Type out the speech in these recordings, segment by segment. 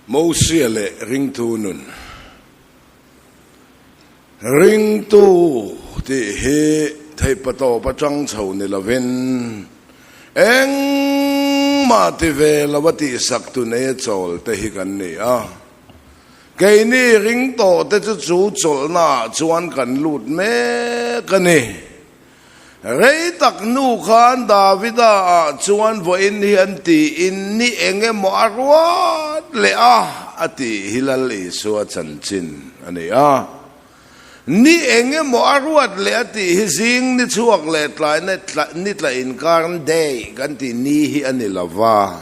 Mosia leh ringtu nun. Ringtu tih hi theihpatawp atang chho ni lovin engmah ti ve lo a tihsak tu nei a chawl te hi kan ni a. Keini ring tawh te chu chu chawlhna ah chuan kan lut mek a ni. Rei tak hnu khan Davida ah chuan vawiin hi an tiin ni eng emaw a ruat leh a, a tih hi Lal Isua chanchin a ni a. Ni eng emaw a ruat leh a tih hi zing ni chhuak leh tlai ni tla inkarn day kan tih ni hi a ni lo va.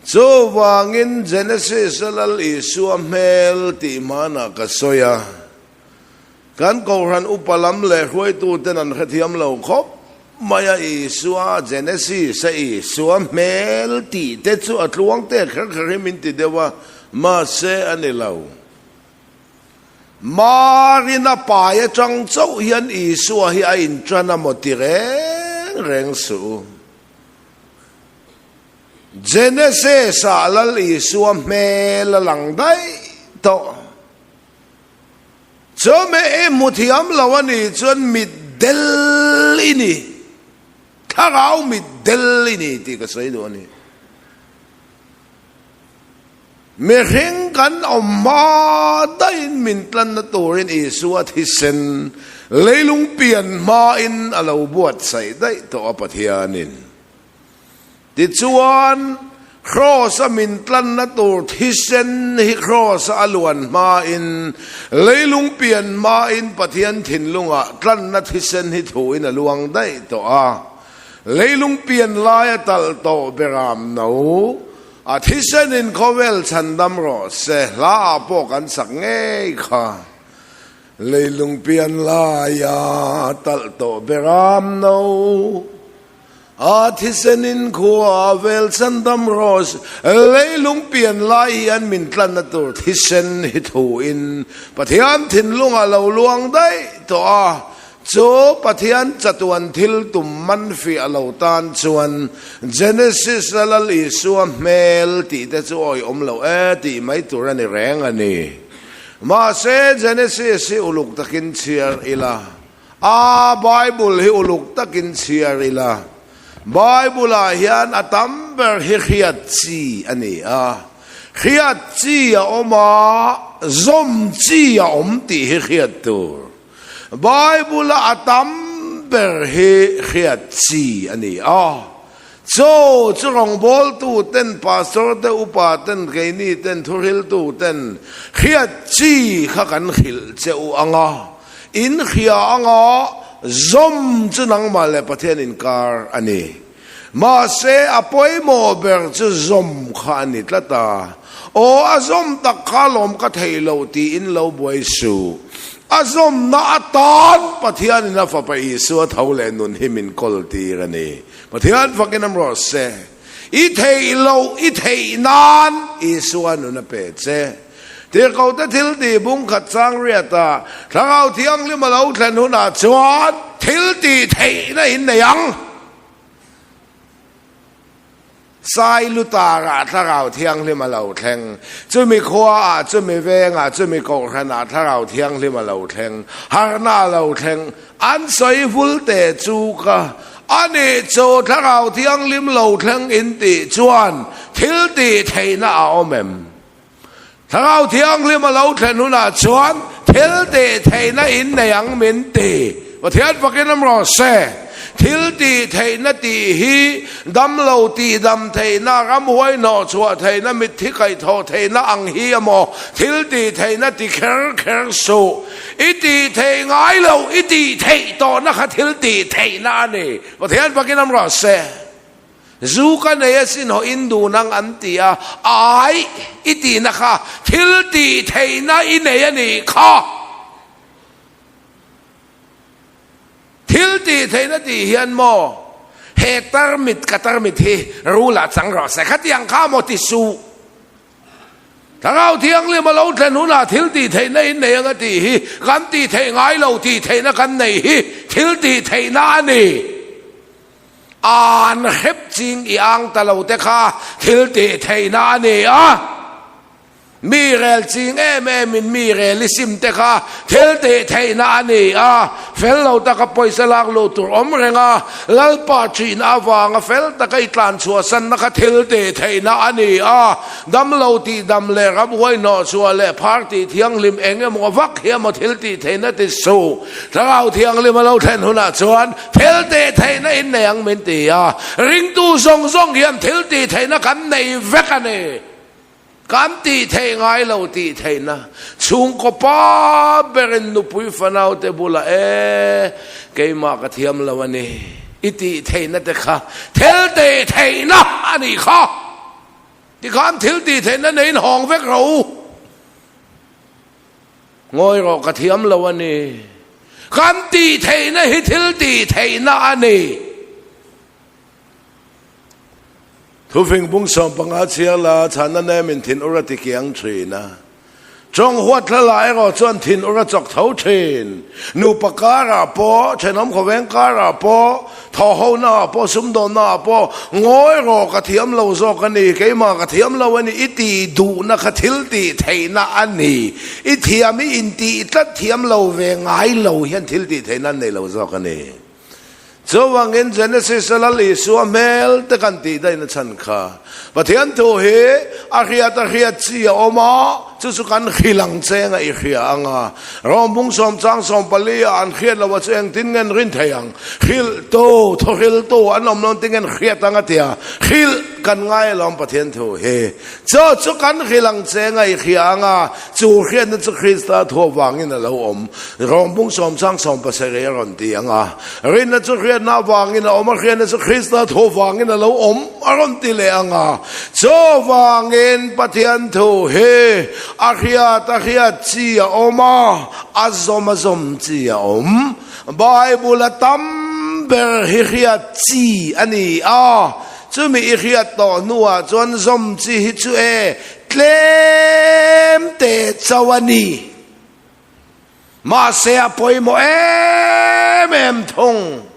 Chuvangin Genesis a Lal Isua hmel tih hmanah ka sawi a. Kan Kohhran upa lam leh hruaituten an hrethiam lo khawp mai a, Isua, Genesis a Isua hmel tih te chu a tluang te kher kher hi min ti deuh a, mahse a ni lo. Marina pai atang chauh hian Isua hi a intan a maw ti reng reng suh u. Genesis ah Lal Isua hmel a lang daih tawh. Chawhmeh i hmu thiam lo a nih chuan mit del i ni, thlarau mit del i ni tih ka sawi duh a ni. Mihring kan awm hma daihin min tlanna turin Isua thisen leilung pian hmain a lo buatsaih daih tawh a Pathianin. Tichuan, Kraws-a min tlanna tur thisen hi Kraws-a a luan hmain, leilung pian hmain Pathian thinlungah tlanna thisen hi thuin a luang daih tawh a. Leilung pian laia talh tawh beram no, a thisenin khawvel chhandam rawh se, hlaah pawh kan sak ngei kha. Leilung pian laia talh tawh beram no. A thisenin khua vel chandam rawh leilung pian lai hian min tlanna tur thisen hi thuin Pathian thinlungah lo luang daih tawh a, chu Pathian chatuan thil tum man fiah lo tan chuan Genesis a Lal Isua hmel tih te chu awi awm lo e tih mai tur a ni reng a ni. Mahse Genesis hi uluk takin chhiar ila. A Bible hi uluk takin chhiar ila, Bible-ah hian a tam ber hi hriat chi a ni a, hriat chi a awm a, zawm chi a awm tih hi hriat tur. Bible-a a tam ber hi hriat chi a ni a, chu chu rawngbawltu ten, pastor te, upa ten, keini ten, thuhriltu ten hriat chi kha kan hrilh che u ang a. In hria anga zawm chu nangmah leh Pathian inkar a ni. Mahse, a pawimawh ber chu zawm kha a ni tlat a. Aw, a zawm tak kha lawm ka thei lo tiin lo buai suh. A zawmna atan Pathianin a Fapa Isua tho leh nun hi min kawl tir a ni. Pathian fakin am rawh se. I theih loh i theih nan Isua nun a pe che. Tirhkohte thil tih bung khat chang riat a, Thlarau Thianghlim a lo thlen hunah chuan thil tih theihna in nei ang. Sai Lutarah Thlarau Thianghlim a lo thleng, chumi khuaah, chumi vengah, chumi kohhranah Thlarau Thianghlim a lo thleng, harhna a lo thleng, an sawi vul teh chu ka a nih chu Thlarau Thianghlim lo thleng in tih chuan thil tih theihna a awm em? Thlarau Thianghlim a lo thlen hunah chuan thil tih theihna in nei ang min ti. Pathian fakin awm rawh se. Thil tih theihna tih hi damlo tih dam theihna, ramhuai hnawh chhuah theihna, mitthi kaihthawh theihna ang hi a maw? Thil tih theihna ti kher kher suh. I tih theih ngai loh, i tih theih tawhna kha thil tih theihna a ni. Pathian fakin awm rawh se. Zu ka nei asin haw in dun ang an ti a, ai i tihna kha thil tih theihna i nei a nih kha. Thil tih theihna tih hian maw he tarmit ka tarmit hi rul ah chang rawh se khatiang kha maw ti suh. Thlarau Thianghlim a lo thlen hunah thil tih theihna in nei ang a tih hi kan tih theih ngai lo tih theihna kan nei hi thil tih theihna a ni. An hrep ching i ang ta lo te kha thil tih theihna a ni a. Mi rel ching em em in mi rel i sim te kha thil tih theihna a ni a, fel lo taka pawisa lak luh tur awm reng a, Lalpa ṭhihna avanga fel taka i tlan chhuahsanna kha thil tih theihna a ni a, dam lo tih dam leh ramhuai hnawhchhuah leh phar tih thianghlim eng emaw vak hi emaw thil tih theihna ti suh. Thlarau Thianghlim a lo thlen hunah chuan thil tih theihna in nei ang min ti a, ringtu zawng zawng hian thil tih theihna kan nei vek a ni. Kan tih theih ngai lo tih theihna chhungkaw pa berin nupui fanaute bulah e, keimah ka thiam lo a ni, i tih theihna te kha thil tih theihna a nih kha. Tikhan thil tih theihna neiin hawng vek rawh u. Ngawi rawh ka thiam lo a ni. Kan tih theihna hi thil tih theihna a ni. Thufing bung 15 chhiar la chhanna nemin thin ur a ti kiang thin a. Chawng huat thla lah erawh chuan thin ur a chawk tho thin. Nupa karah pawh, thenawm khawveng karah pawh, thawhhona ah pawh, sumdawnna ah pawh, ngawi rawh ka thiam lo zawk a ni, keimah ka thiam lo a ni, i tih duhna kha thil tih theihna a ni. I thiam i intih tlat thiam lo ve ngai lo hian thil tih theihna an nei lo zawk a ni. Chuvangin Genesis a Lal Isua hmel te kan tih daihna chhan kha Pathian thu hi a hriat a hriat chi a awm a, chu chu kan hrilh ang che nga i hria ang a. Rom bung sawm chang 14 ah an hriat lo a chu engtin nge an rin thei ang? Hrilh tu, thu hrilh tu an awm lo engtin nge an hriat ang a tia hrilh kan ngai alawm Pathian thu hi. Chu chu kan hrilh ang che nga i hria ang a, chu hriatna chu Krista thu avangin a lo awm. Rom bung sawm chang 17 a rawn ti ang a, Rinna chu hriatna avangin a awm a, hriatna chu Krista thu avangin a lo awm a rawn ti leh ang a. Chuvangin Pathian thu hi a hriat a hriat chi a awm a, a zawm a zawm chi a awm. Bible a tam ber hi hriat chi a ni a, chumi i hriat tawh hnuah chuan zawm chi hi chu e tlem te chauh a ni. Mahse a pawimawh em em thung.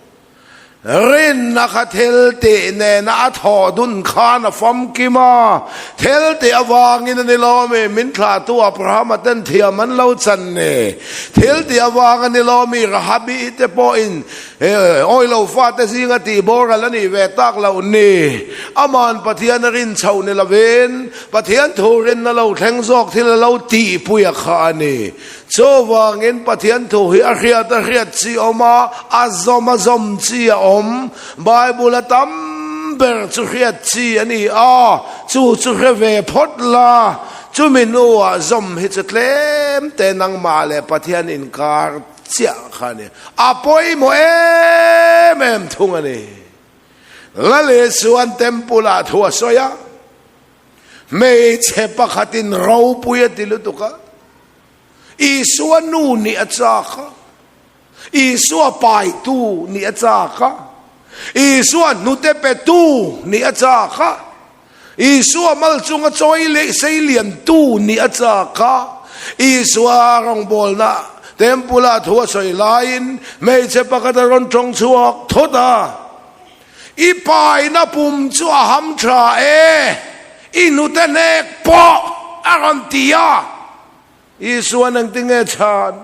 Rinna kha thil tih nena a thawh dun khan a famkim a, thil tih avangin a ni lawmi min thlahtu Abrahama ten thiam an lo chan ni. Thil tih avang a ni lawmi Rahabi te pawhin awi lo fate zinga tih boral a nih ve tak loh ni. Aman Pathian a rin chhoh ni lovin Pathian thu rinna lo thleng zawk thil a lo tihpuia kha a ni. Chuvangin Pathian thu hi a hriat a hriat chi awm a, a zawm a zawm chi a awm. Bible a tam ber chu hriat chi a ni a, chu chu hre ve phawt la. Chumi hnuah zawm hi chu tlem te nangmah leh Pathian inkar chiah kha a ni. A pawimawh em em thung a ni. Lal Isuan temple ah thu a sawi a, hmeichhe pakhatin ropui a ti lutuk a, Isua nu nih a chak a, Isua paitu nih a chak a, Isua hnute petu nih a chak a, Isua mal chunga chawi leh seiliantu nih a chak a, Isua rawngbawlna temple ah thu a sawi laiin hmeichhe pakhat a rawn tawng chhuak thawt a, I paina pum chu a ham tha e, i hnute hnek pawh a rawn ti a. Isua'n engtinge chhan?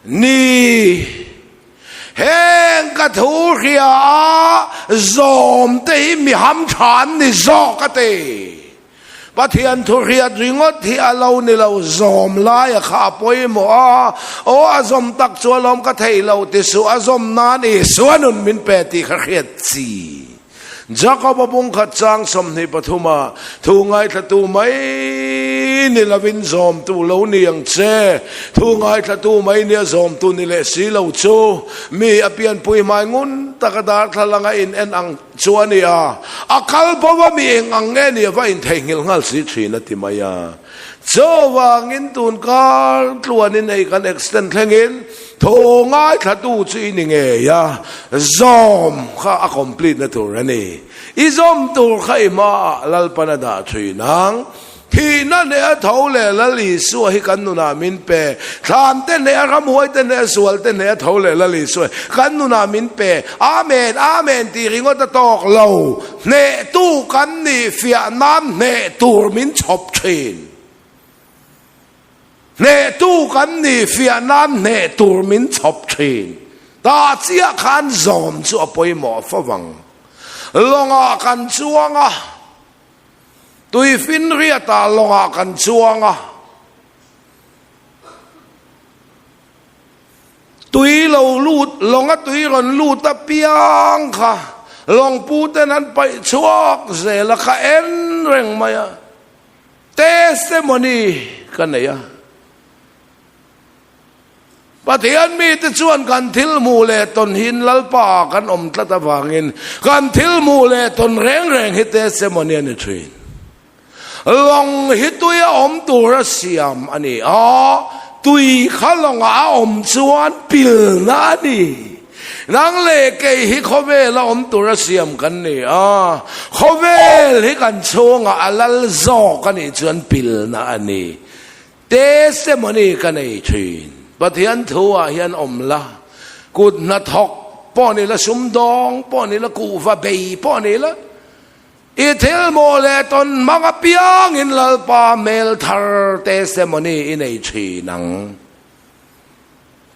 Ni, heng ka thu hria a zawm te hi mi ham tha an ni zawk a ti. Pathian thu hriat ringawt hi a lo ni lo, zawm laia kha a pawimawh a, aw a zawm tak chu alawm ka thei lo ti suh, a zawm nan Isua nun min pe tih kha hriat chi. Jakob-a bungkhat chang 23 ah, Thu ngaithlatu mai ni lovin zawmtu lo ni ang che. Thu ngaithlatu mai nia zawmtu ni leh si lo chu mi a pianpui hmai ngun taka darthlalang a in en ang chu a ni a. A kal bo a mi eng ang nge ni a va intheihnghilh nghal si thin a ti mai a. Chuvangin tunkar tluanin hei kan extend thlengin Thaw ngaithlatu chu i ni ngei a, zawm kha a complete na tur a ni. I zawm tur kha i hmaah Lalpan a dah thin ang. Thihna hneh a tho leh Lal Isua hi kan nunah min pe. Thlan te hneh a ramhuai te hneh a sual te hneh a tho leh Lal Isua hi kan nunah min pe. Amen, Amen tih ringawt a tawk lo. Hnehtu kan nih fiah nan hneh tur min chhawp thin. Hnehtu kan nih fiah nan hneh tur min chhawp thin. Tah chiah khan zawm chu a pawimawh fo vang. Lawngah kan chuang a. Tuifinriatah lawngah kan chuang a, tui lo lut, lawnga tui rawn lut apiang kha lawngpu ten an paih chhuak zel a, ka en reng mai a, testimony ka nei a. Pathian mite chuan kan thil hmuh leh tawn hiin Lalpa ah kan awm tlat avangin kan thil hmuh leh tawn reng reng hi testimony a ni thin. Lawng hi tui a awm tura siam a ni a, tui kha lawngah a awm chuan pilna a ni. Nang leh kei hi khawvela awm tura siam kan ni a, khawvel hi kan chhungah a lal zawk a nih chuan pilna a ni. Testimony ka nei thin. Pathian thu ah hian awm la, kut hnathawk pawh ni la, sumdawng pawh ni la, kuhva bei pawh ni la, i thil maw leh tawn hmang apiangin Lalpa hmel thar testimony i nei thin ang.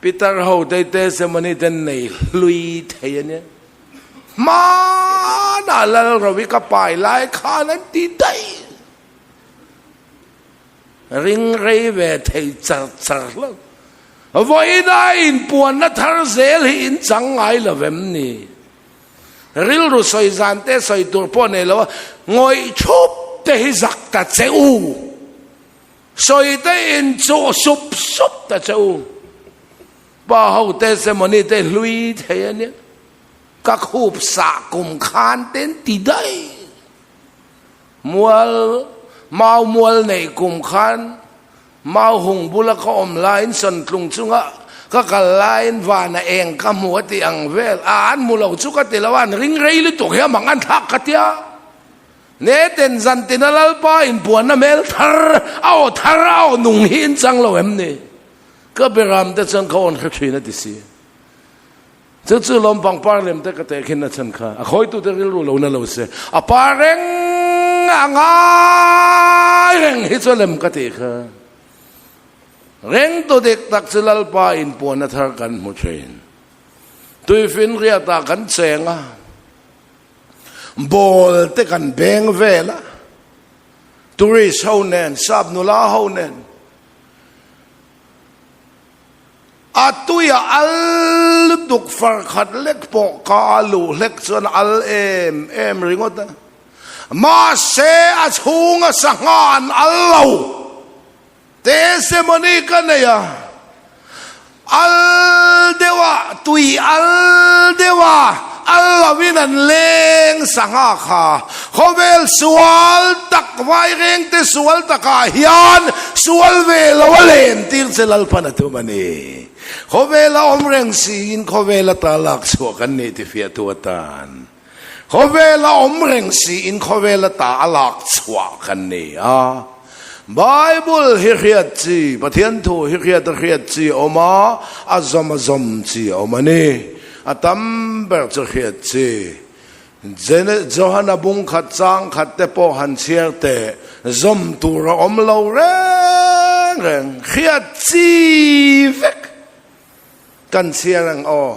Pitar ho te testimony ten nei hlui thei a nia. Hmanah Lalrovi ka pai lai khan an ti daih. Ring rei ve thei char char lo. Vawiina inpuanna thar zel hi in chang ngai lo vem ni? Rilru sawi zan te sawi tur pawh nei lo a, ngawih thup te hi zak ta che u. Sawi te inchuh sup sup ta che u. Pa ho te semawni te hlui thei a nia. Ka khup sah kum khan ten ti daih. Mual, mau mual neih kum khan mau hung bula ka awm laiin sawntlung chunga ka kal laiin vana eng ka hmu a tih ang vel a, an hmu lo chu ka ti lo a, an ring rei lutuk hi a mang an thlak ka tia. Neten zantina Lalpa inpuanna hmel thar, a aw thar, a aw nung hi in chang lo em ni? Ka beram te chuan ka awn hre thin a ti si. Chu chu lawm pangpar lem te ka teh khin a chhan kha a khawitute rilru lo na lo se a par reng a ngai reng hi chu lem ka tih kha reng tu dik tak chu Lalpa inpuan a thar kan hmu thin tuifinriat ah kan cheng a ball te kan beng vel a tourist ho nen sap nula ho nen A tui a al lutuk far khat lek pawh ka a luh hlek chuan a al em em ringawt a. Mahse a chhunga sangha an al lo. Testimony ka nei a, al deuh a, tui al deuh a, al lovin an leng sangha kha. Khawvel sual tak vairengte sual takah hian sual ve lo a len tir che Lalpan a tum a ni. Khawvela awm reng siin khawvela ta lak chhuah kan nih ti fiahtu atan khawvela awm reng siin khawvela ta a lak chhuah kan ni a. Bible hi hriat chi, Pathian thu hi hriat a hriat chi a awm a, a zawm a zawm chi a awm a ni. A tam ber chu hriat chi. Johana bung khat chang khat te pawh han chhiar teh, zawm tur a awm lo reng reng, hriat chi vek kan chhiar ang aw.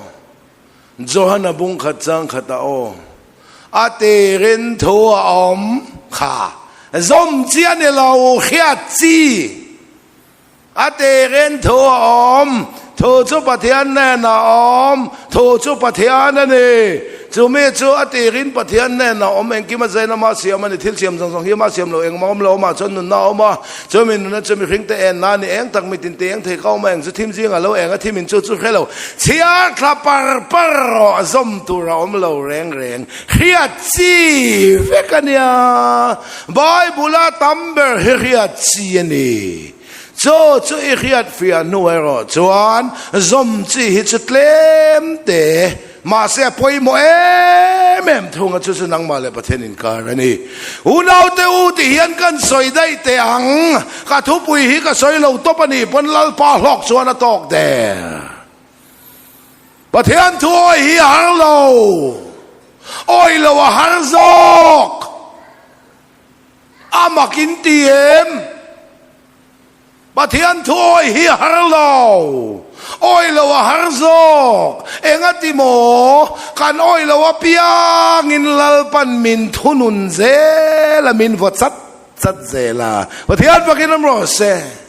Johana bung khat chang khat a aw, a tirin thu a awm kha, zawm chi a ni lo, hriat chi. A tirin thu a awm, thu chu Pathian nen a awm, thu chu Pathian a ni. Chumi chu a tirin Pathian nen a awm, engkim a zain ama siam a ni, thil siam zawng zawng hi ama siam lo, engmah awm lo, amah chuan nunna a awm a, chumi nunna chu mihringte enna a ni, eng tak mitin te eng thei ka awm a, eng chu thim zingah lo eng a thim in chu chu hre lo, chhiar thla par par rawh, zawm tur a awm lo reng reng, hriat chi vek a nia. Bible-a tam ber hi hriat chi a ni. Chaw chu i hriat fiah hnu erawh chuan zawm chi hi chu tlem te, mahse a pawimawh em em em thung a, chu chu nangmah leh Pathian inkar a ni. Unaute u ti hian kan sawi daih teh ang, ka thupui hi ka sawi lo tawp a nih pawn Lalpa hlawk chuan a tawk der. Pathian thu awi hi a har lo, awi lo a har zawk. A mak in ti em? Pathian thu awi hi a har lo, awi lo a har zawk. Engati maw? Kan awi lo apiangin Lalpan min thunun zel a, min vaw chat chat zel a. Pathian fakin awm rawh se.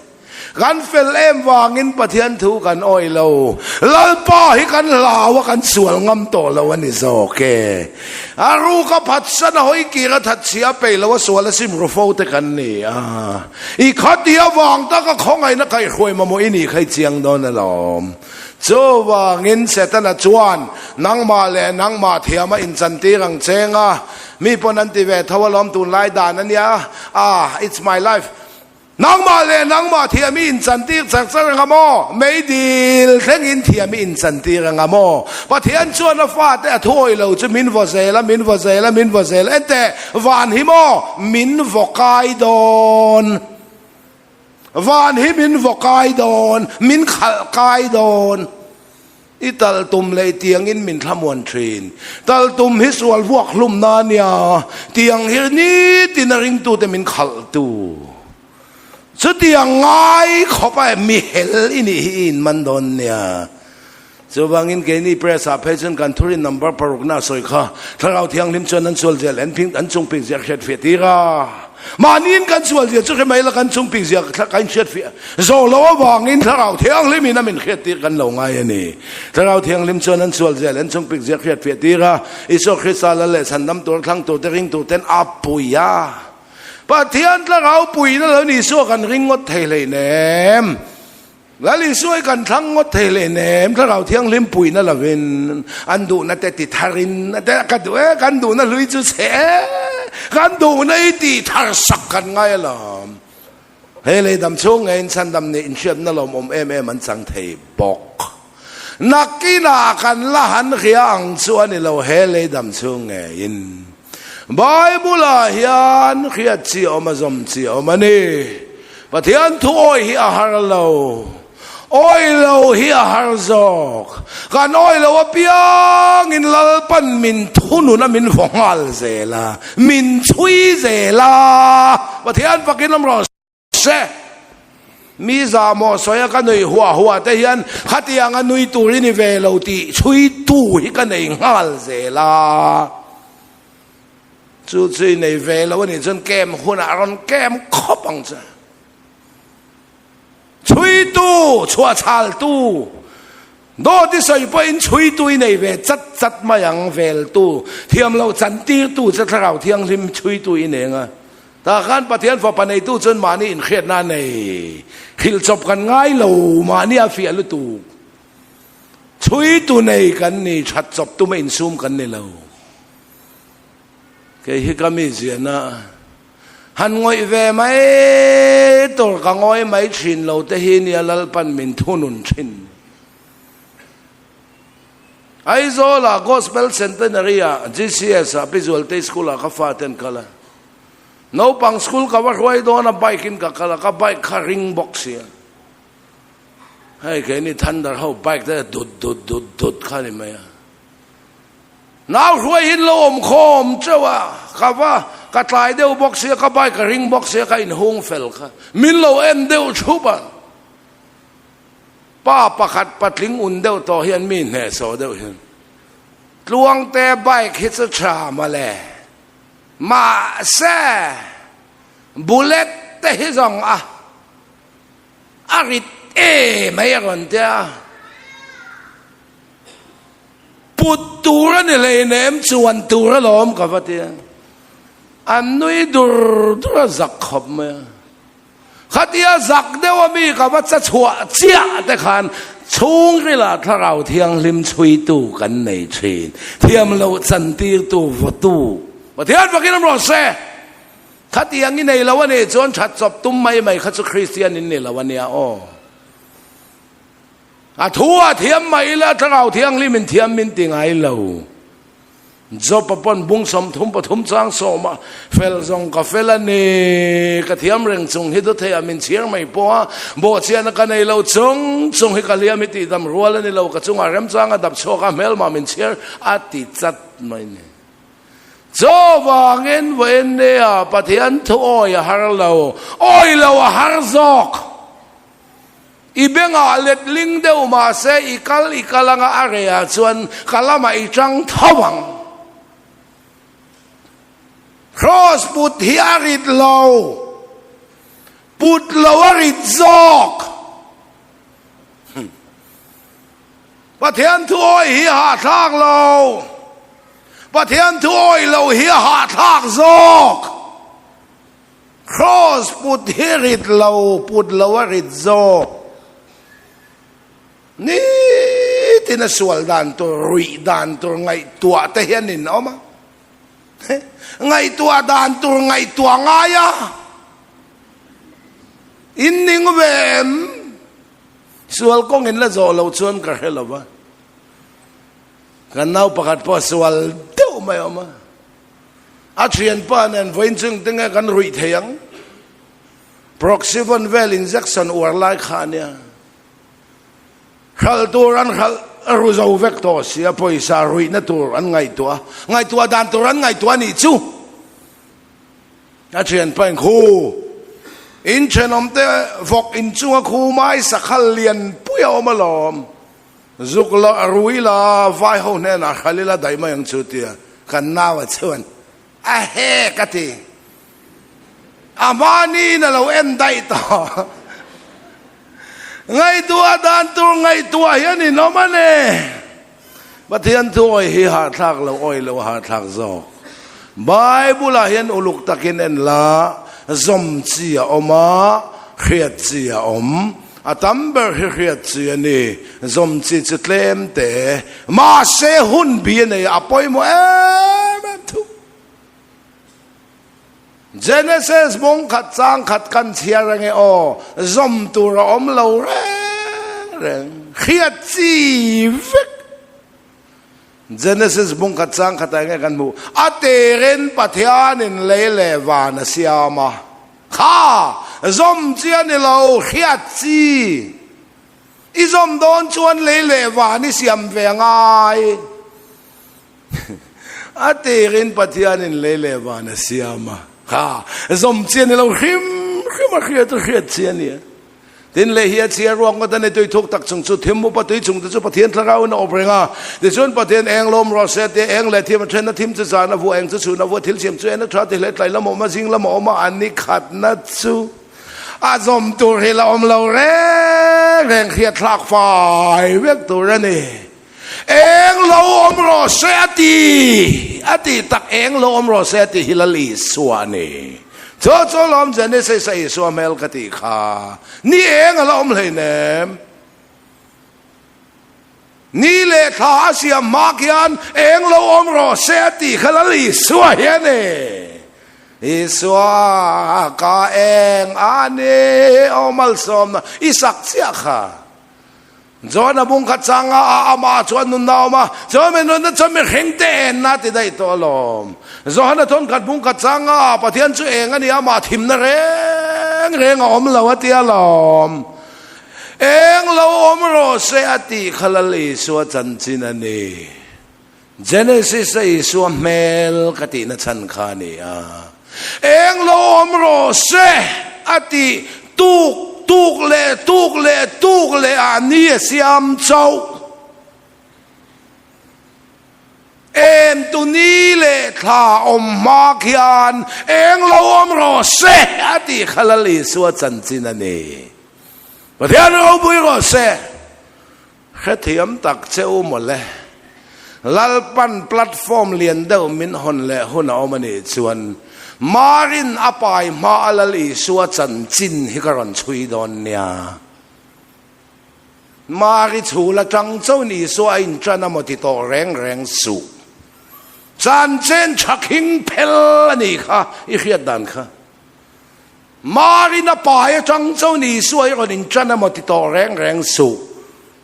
Kan fel em vangin Pathian thu kan awih lo. Lalpa hi kan hlau a, kan sual ngam tawh lo a ni zawk e. A ruka phatsan a hawi kir a that chhia peih lo a sual a sim ru fo te kan ni a. I khati avang taka khawngaihna kaihhruai mamawh i nih kha i chiang dawn alawm. Chuvangin Setana chuan nangmah leh nangmah thiama inchantir ang cheng a, mi pawn an ti ve tho alawm tunlai dan a nia, ah, it's my life. Nangmah leh nangmah thiam i inchantir char char anga maw? Meidil thlengin thiam i inchantir anga maw? Pathian chuan a fate a thuawih lo chu min vaw zel a, min vaw zel a, min vaw zel a. Enteh, van hi maw min vaw kai dawn? Van hi min vaw kai dawn, min khalh kai dawn. I tal tum leh tiangin min thlamuan thin. Tal tum hi sual vuak hlumna a nia, tiang hi nitin a ringtute min khalhtu. Chutiang ngai khawp a mi hel i nih hi i inman dawn nia. Chuvangin keini press ah phei chuan kan thurin number parukna a sawi kha, Thlarau Thianghlim chuan an sual zia leh an phing an chungpik zia a hriatfiah tir a. Mahniin kan sual zia chu hre mai la kan chungpik zia kan inhriatfiah Zawh lo avangin Thlarau Thianghlim in a min hriattir kan lo ngai a ni. Thlarau Thianghlim chuan an sual zia leh an chungpik zia hriatfiah tir a, Isua Krista lal leh chhandam tur thlang tur te ring tur ten a pui a. Pathian Thlarau puiin a lo ni Isua kan ring ngawt thei hleinem. Lal Isua hi kan thlang ngawt thei hleinem. Thlarau Thianghlim puihna lovin an duhna te ti tharin a te ka duh e, kan duhna hlui chu chhe e, kan duhna hi tih thar sak kan ngai alawm. He lei dam chhung ngeiin chhandam nih inhriatna lawmawm em em an chang thei bawk. Nakinah kan la han hria ang chu a ni lo he lei dam chhung ngeiin. Bible-ah hian hriat chi awm a zawm chi awm a ni. Pathian thu awi hi a har lo. Awi lo hi a har zawk. Kan awi lo apiangin Lalpan min thunun a min vaw nghal zel a, min chhui zel a. Pathian fakin awm rawh se. Mi zahmawh sawi a ka nui huah huah te hian khatianga nui tur i ni ve lo tih chhuitu hi ka nei nghal zel a. Chu chu i nei ve lo a nih chuan kem hunah a rawn kem khawp ang che. Chhuitu, chhuahchhaltu, dawt i sawi pawhin chhuitu i nei ve chat chat mai ang, veltu, thiamloh chantirtu che Thlarau Thianghlim chhuitu i nei ang a. Tah khan Pathian Fapa neitu chuan mahni inhriatna a nei. Hrilh chawp kan ngai lo, mahni a fiah lutuk. Chhuitu nei kan ni, that chawp tuma insum kan ni lo. Kei hi ka mi ziahna han ngawih ve mai tur ka ngawi mai thin lo te hi nia Lalpan min thunun thin. Aizawl-ah Gospel Centenary-ah GCS-ah Pi Zualtei School-ah ka fa ten kal a. Naupang school ka va hruai dawn a bike-in ka kal a, ka bike kha ring bawk sia. Hei keini Thunder ho bike te dut dut dut dut kha ni mai a. Nau hruai hi lo awm khawm teuh a, ka va ka tlai deuh bawk sia, ka bike ka ring bawk sia, ka inhung fel kha. Min lo en deuh thup a, pa pakhat patling un deuh tawh hian mi hnehsawh deuh hian, Tluangte bike hi chu tha mawle, mahse bullet te hi zawng a, a rit em mai a rawn ti a. Put tur a ni hleinem chuan tur alawm ka va ti a. An nui dur dur a zak khawp mai a. Khatia zak deuh a mi ka va cha chhuah chiah te khan chhungrilah thlarau thianghlim chhuitu kan nei thin. Thiam loh chantirtu vawtu Pathian fakin awm rawh se. Khatiang i nei lo a nih chuan that chawp tum mai mai kha chu Kristian in ni lo a nia aw. A thu a thiam mai ila Thlarau Thianghlim in thiam min ti ngai lo. Job-a pawn bung 33 chang sawma fel zawng ka fel a ni, ka thiam reng chung hi dawtheiah min chhiar mai pawh a, bawhchiahna ka nei lo chung chung hi ka hliam hi tihdam rual a ni lo, ka chungah remchang a dap chhuak a, hmelmah min chhiar a ti chat mai ni. Chuvangin vawiin nia Pathian thu awi a har lo, awi lo a har zawk. I bengah letling deuh mahse i kal i kal anga a rehah chuan ka lamah i tang tho ang. Kraws put hi a rit lo, put lo a rit zawk. Pathian thu awi hi a hahthlak lo, Pathian thu awi lo hi a hahthlak zawk. Kraws put hi rit lo, put lo a rit zawk. Nitin a sual dan tur, ruih dan tur ngaihtuah te hian in awm a. Ngaihtuah dan tur ngaihtuah ngai a. In ning ve em? Sual kawng in la zawh lo chuan ka hre lo va. Kan nau pakhat pawh sual deuh mai a awm a. A thianpa nen vawiin chu engtin nge kan ruih thei ang? Proxyvon vel injection uar lai kha a nia. Hralh tur an hralh ru zo vek tawh si a, pawisa ruihna tur an ngaihtuah a, ngaihtuah dan tur an ngaihtuah a nih chu. A thianpa in khu in thenawmte vawk inchunga khu mai sakhal lian pui a awm alawm. Zuk la rui la vai ho hnenah hral ila daih mai ang chu tia kan nau a chuan a hek a ti. A hmaniin a lo en daih tawh. Ngaihtuah dan tur ngaihtuah hian in awm a ni. Pathian thu awi hi hahthlak lo awi lo a hahthlak zawk. Bible ah hian uluk takin en la, zawm chi a awm a, hriat chi a awm. A tam ber hi hriat chi a ni, zawm chi chu tlem te. Mahse hun bi a nei a, a pawimawh em em thung. Genesis bung khat chang khat kan chhiar ange aw, zawm tur a awm lo reng reng, hriat chi vek. Genesis bung khat chang khatah enge kan hmuh? A terin Pathianin lei leh van a siam a, kha zawm chi a ni lo, hriat chi. I zawm dawn chuan lei leh van i siam ve ngai. A terin Pathianin lei leh van a siam a, kha zawm chi a ni lo hrim hrim a, hriat chu hriat chi a ni a. Tin, lei hi a chhia ruak ngawt a ni, tui thuk tak chung chu thim upa tui chung te chu Pathian thlarauin a awp reng a. Tichuan Pathian eng lawm rawh se tia eng leh thim a then a, thim chu zan a vuah, eng chu chhun a vuah, thil siam chu en a tha ti hle, tlai lam a awm a, zing lam a awm a, a ni khatna chu a zawm tur hi la awm lo reng reng, hriatthlak fai vek tur a ni. Eng lo awm rawh se a ti, a ti tak eng lo awm rawh se a ti hi Lal Isua a ni. Chu chu lawm Genesis a Isua hmel ka tih kha. Ni eng a la awm hleinem. Ni leh thla a siam hma khian eng lo awm rawh se a tih kha Lal Isua hi a ni. Isua ka eng a ni, aw malsawmna i sak chiah kha. John a bung khat chang a, a amah chuan nunna a awm a, chuan mi nunna chuan mihring te enna a ti daih tawh alawm. John a thawn khat bung khat chang a, Pathian chu eng a ni a, amah thimna reng reng a awm lo a ti alawm. Eng lo awm rawh se a tih kha Lal Isua chanchin a ni. Genesis a Isua hmel ka tihna chhan kha a ni a. Eng lo awm rawh se a tih tuk tuk leh tuk leh tuk leh ah ni a siam chauh. Em tu ni leh thla awm hma khian eng lo awm rawh se a tih kha Lal Isua chanchin a ni. Pathian ropui rawh se. Hrethiam tak che u mawle. Lalpan platform lian deuh min hawn leh hun a awm a nih chuan Marin a pai hma a Lal Isua chanchin hi ka rawn chhui dawn nia. Mari chhul atang chauhin Isua a intan a maw ti tawh reng reng suh. Chanchin tha khing phel a nih kha i hriat dan kha. Marin a pai atang chuan Isua hi rawn intan emaw ti tawh reng reng suh.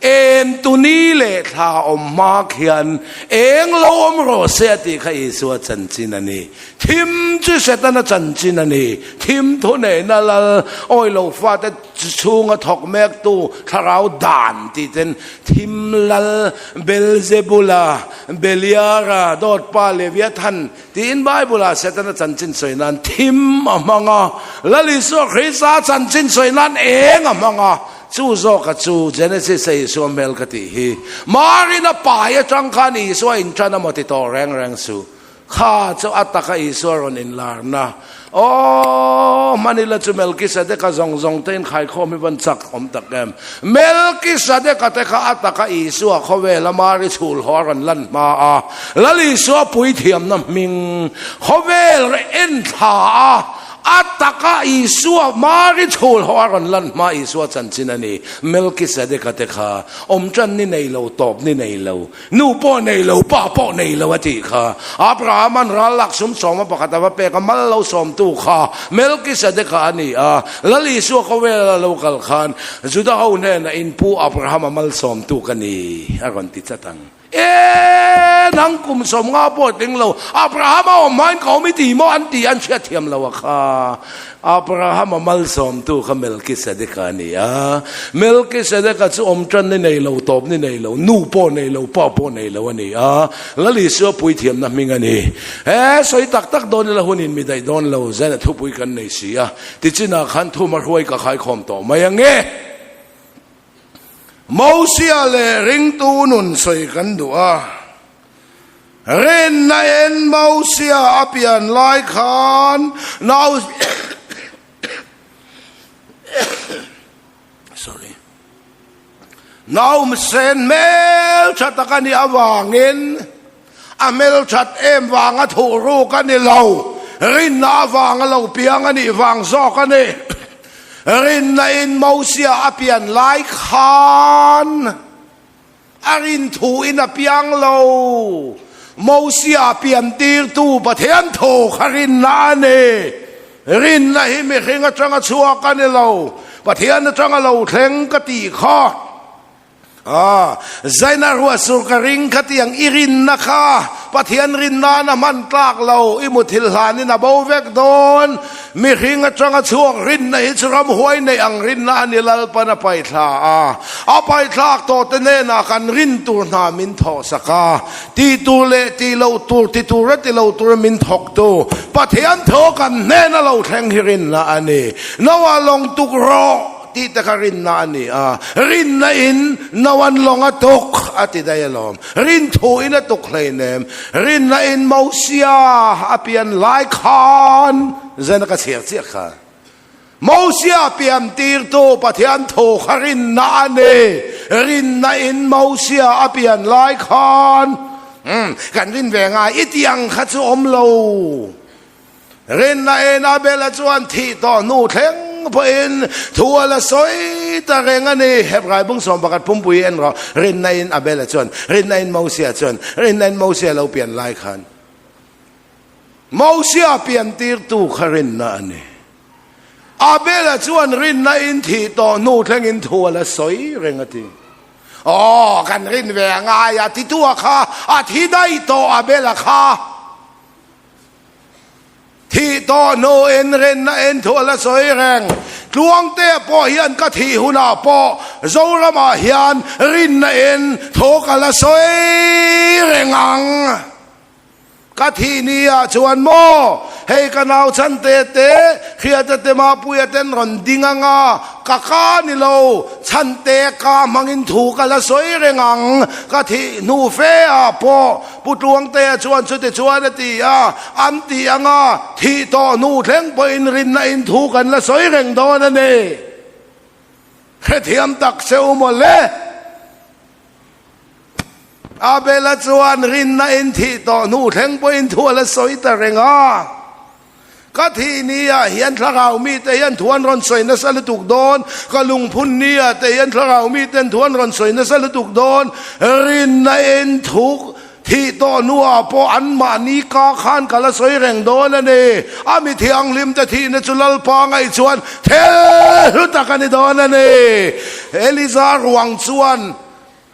En tu ni leh thla awm hma khian eng lo awm rawh se a tih kha Isua chanchin a ni. Thim chu Setana chanchin a ni. Thim thu neihna lal awi lo fate chhunga thawk mektu thlarau dan tih ten thim lal Belzebula, Beliara, dawtpa Leviathan tiin Bible-ah Setana chanchin sawi nan thim a hmang a, Lal Isua Krista chanchin sawi nan eng a hmang a. Chu zawka chu Genesis a Isua hmel ka tih hi. Marin a pai atang khan Isua intan a maw ti tawh reng reng suh. Kha chu a taka Isua rawn inlarna. Aw, hmanila chu Melkisedeka zawng zawng te inkhaikhawm hi van chak awm tak em. Melkisedeka te kha a taka Isua khawvela Mari chhul haw a rawn lan hma a, Lal Isua puithiamna hming khawvel enthla a, A taka Isua Mari chhul ho a rawn lan hma Isua chanchin a ni. Melkisedeka te kha awm tan ni nei lo, tawp ni nei lo, nu pawh nei lo, pa pawh nei lo a tih kha. Abrahama'n ral lak sum sawma pakhat a va pek a, mal lo sawmtu kha Melkisedeka a ni a. Lal Isua khawvela lo kal khan Juda ho hnenah in pu Abrahama malsawmtu ka ni a rawn ti chat ang. E, nang kum 50 pawh tling lo, Abrahama awm hmain ka awm i ti maw an ti an hriat thiam lo a kha. Abrahama malsawmtu kha Melkisedeka a ni a. Melkisedeka chu awm tan ni nei lo, tawp ni nei lo, nu pawh nei lo, pa pawh nei lo a ni a. Lal Isua puithiamna hming a ni. He sawi tak tak dawn ila hunin mi daih dawn lo, Zaina thupui kan nei si a. Tichinah khan thuma hruai ka khaikhawm tawh mai ange. Mosia leh ringtu nun sawi kan duh a, rinna in Mosia a pian lai khan nau sorry naumsen hmel tha tak a nih avangin a hmel that em vanga thuh ruk a ni lo, rinna avanga lo piang a nih vang zawk a ni. Rinna in Mosia a pian lai khan a rin thu in a piang lo. Mosia pian tirtu Pathian thu kha rinna a ni. Rinna hi mihring atanga chhuak a ni lo, Pathian atanga lo thleng ka tih kha. Aw, Zaina ruah sur ka ring kha tiang i rinna kha Pathian rin nan a hman tlak lo, i muthilh hlanin a bo vek dawn. Mihring atanga chhuak rinna hi chu ramhuai neih ang rinna a ni Lalpan a paihthla a, a paihthlak tawh te hnenah kan rin tur hna min thawhsak a, ti tur leh ti lo tur, ti tura ti lo tura min thawktu Pathian thaw kan hnena lo thleng hi rinna a ni. Noah lawng tuk rawh. Tih te kha rinna a ni a, rinna in no an lawng a tuk a ti daih alawm. Rin thu in a tuk hleinem. Rinna in Mosia a pian lai khan zen a ka chhiar chiah kha. Mosia pian tirtu Pathian thu kha rinna a ni. Rinna in Mosia a pian lai khan kan rin ve ngai i tih ang kha chu awm lo. Rinna in Abel-a chuan thih tawh hnu thleng pawhin thu a la sawi ta reng a ni. Hebrai bung 11 pumpui en rawh. Rinna in Abel-a chuan, Rinna in Mosia chuan, Rinna in Mosia lo pian lai khan Mosia pian tirtu kha rinna a ni. Abel-a chuan rinna in thih tawh hnu thlengin thu a la sawi reng a ti. Aw, kan rin ve a ngai a, titua kha a thi daih tawh Abel-a kha. Thih tawh hnu in rinna in thu a la sawi reng. Tluangtea pawh hian ka thih hunah pawh Zoramah hian rinna in thu ka la sawi reng ang. Ka thih ni ah chuan maw hei ka nau chhante te Hriata te Mapuia ten rawn ding ang a, ka ka ni lo, chhante ka hmangin thu ka la sawi reng ang. Ka thih hnu fe ah pawh Pu Tluangtea chuan chuti chuan a ti a, an ti ang a, thih tawh hnu thleng pawhin rinna in thu kan la sawi reng dawn a ni. Hrethiam tak che u maw le? Abel-a chuan rinna in thih tawh hnu thleng pawhin thu a la sawi ta reng a. Ka thih ni ah hian thlarau mite hian thu an rawn sawi nasa lutuk dawn, ka lungphun ni ah te hian thlarau miten thu an rawn sawi nasa lutuk dawn, rinna in thu thih tawh hnuah pawh anmahni ka khan ka la sawi reng dawn a ni. A mi thianghlim te thihna chu Lalpa ngaih chuan thel hlu tak a ni dawn a ni. Eliza ruang chuan.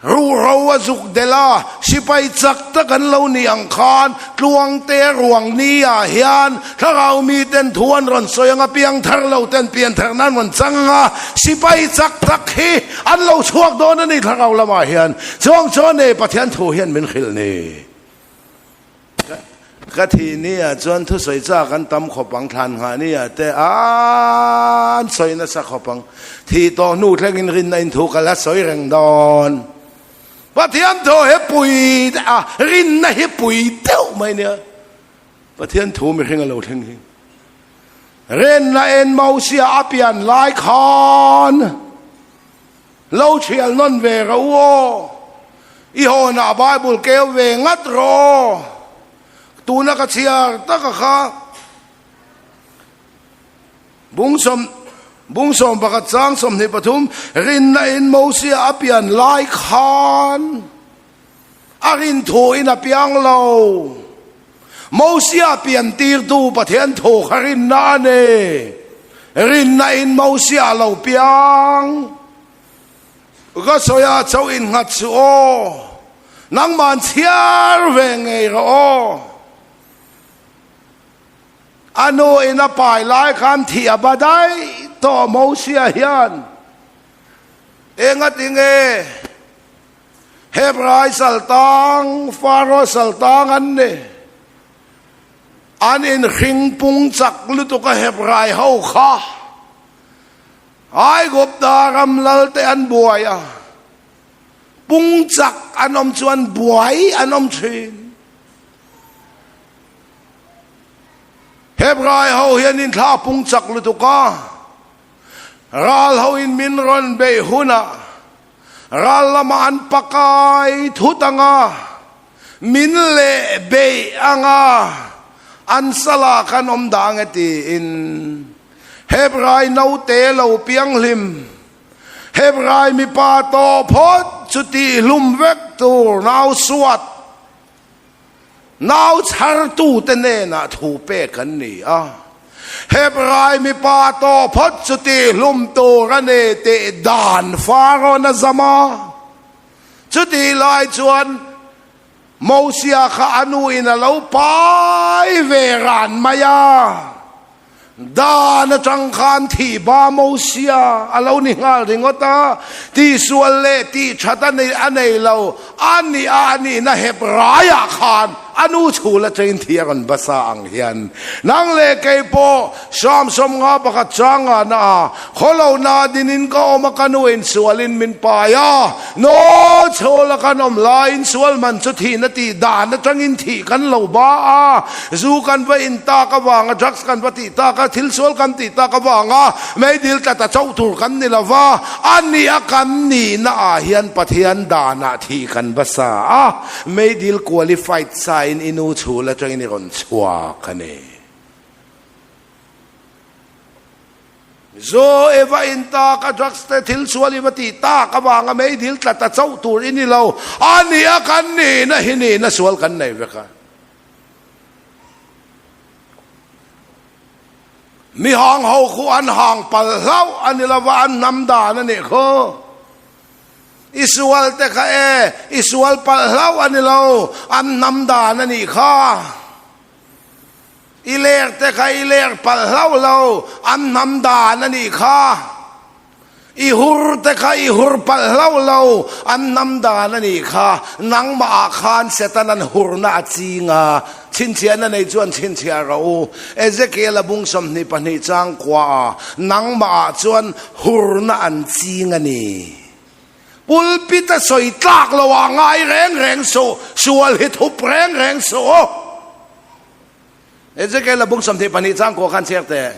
Ruhro a zuk delh a, sipai chak tak an lo nih ang khan Tluangte ruang ni ah hian thlarau mi ten thu an rawn sawi ang a, piangthar lo ten pianthar nan rawn chang ang a, sipai chak tak hi an lo chhuak dawn a ni thlarau lamah hian. Chuang chuan e Pathian thu hian min hrilh ni. Ka thih ni ah chuan thusawi chak an tam khawp ang, thlan nghah ni ah te an sawi nasa khawp ang. Thih tawh hnu thlengin rinna in thu ka la sawi reng dawn. Pathian thu hi pui a, rinna hi pui deuh mai nia. Pathian thu mihring a lo thleng hi. Rinna en Mosia a pian lai khan Lo thial nawn ve rawh u aw. I hawnah Bible keu ve ngat rawh aw. Tuna ka chhiar taka kha Bungsawm Bungsawm pakhat chang 23 Rinna in Mosia a pian lai khan a rin thu in a piang lo. Mosia pian tirtu Pathian thu kha rinna a ni. Rinna in Mosia a lo piang. Ka sawi a chauh in nghat suh aw. Nangman chhiar ve ngei rawh aw. A nu in a pai lai khan thih a ba daih tawh Mosia hian. Engatinge? Hebrai saltang, Faro saltang an ni. An inhring pung chak lutuk a Hebrai ho kha. Aigupta ram lal te an buai a, pung chak an awm chuan buai an awm thin. Hebrai ho hian inthla pung chak lutuk a, ral ho in min rawn beih hunah Ral lamah an pakai thut ang a, min leh beih ang a, an salah khan awm dah ang e tiin Hebrai naute lo pianghlim, Hebrai mipa tawh phawt chu tihhlum vek tur nau suat, Nau chhartute hnenah thu pek an ni a, Hebrai mipa tawh phawt chu tihhlum tur a ni tih dan Farawn a zam a. Chutih lai chuan Mosia kha a nuin a lo pai ve ran mai a. Dan atang khan thih ba Mosia a lo ni nghal ringawt a, tihsual leh tih that a nei a nei lo, a nih a a nihna hep raiah khan a nu chhul atangin thi a rawn basa ang hian nang leh kei pawh Samsawm nga pakhat changa na a khawlo na dinin ka awm a ka nu insualin min pai a, No, chhawla kan awm laiin sual man chu thihna tih dan atangin thih kan lo ba a, zu kan va in tak avanga, drugs kan va tih tak a, thil sual kan tih tak avanga meidil tla ta chauh tur kan ni lo va, a nih a kan nihna ah hian Pathian danah thih kan va sa a, meidil qualified sa in i nu chhul atangin i rawn chhuak a ni. Zo e va in tak a drugs te thil sual i va tih tak avanga meidil tla ta chauh tur i ni lo. A ni a kan nihna hi nihna sual kan nei vek a. Mi hang ho khu an hang pal hlauh a ni lova an hnam dan a nih khu. I sual te kha e i sual pal hlauh a ni lo an hnam dan a nih kha. I ler te kha i ler palh hlauh lo, an hnam dan a nih kha. I hur te kha i hur palh hlauh lo, an hnam dan a nih kha. Nangmah ah khan Satan an hurna a ching a, chhinchhiahna nei chuan chhinchhiah rawh u. Ezekiel a bung 22 chang kua ah, nangmah ah chuan hurna an ching a ni. Pulpit a sawi tlak lo ah ngai reng reng suh, sual hi thup reng reng suh u. Ezekiel a bung 22 chang kua khan chhiar teh.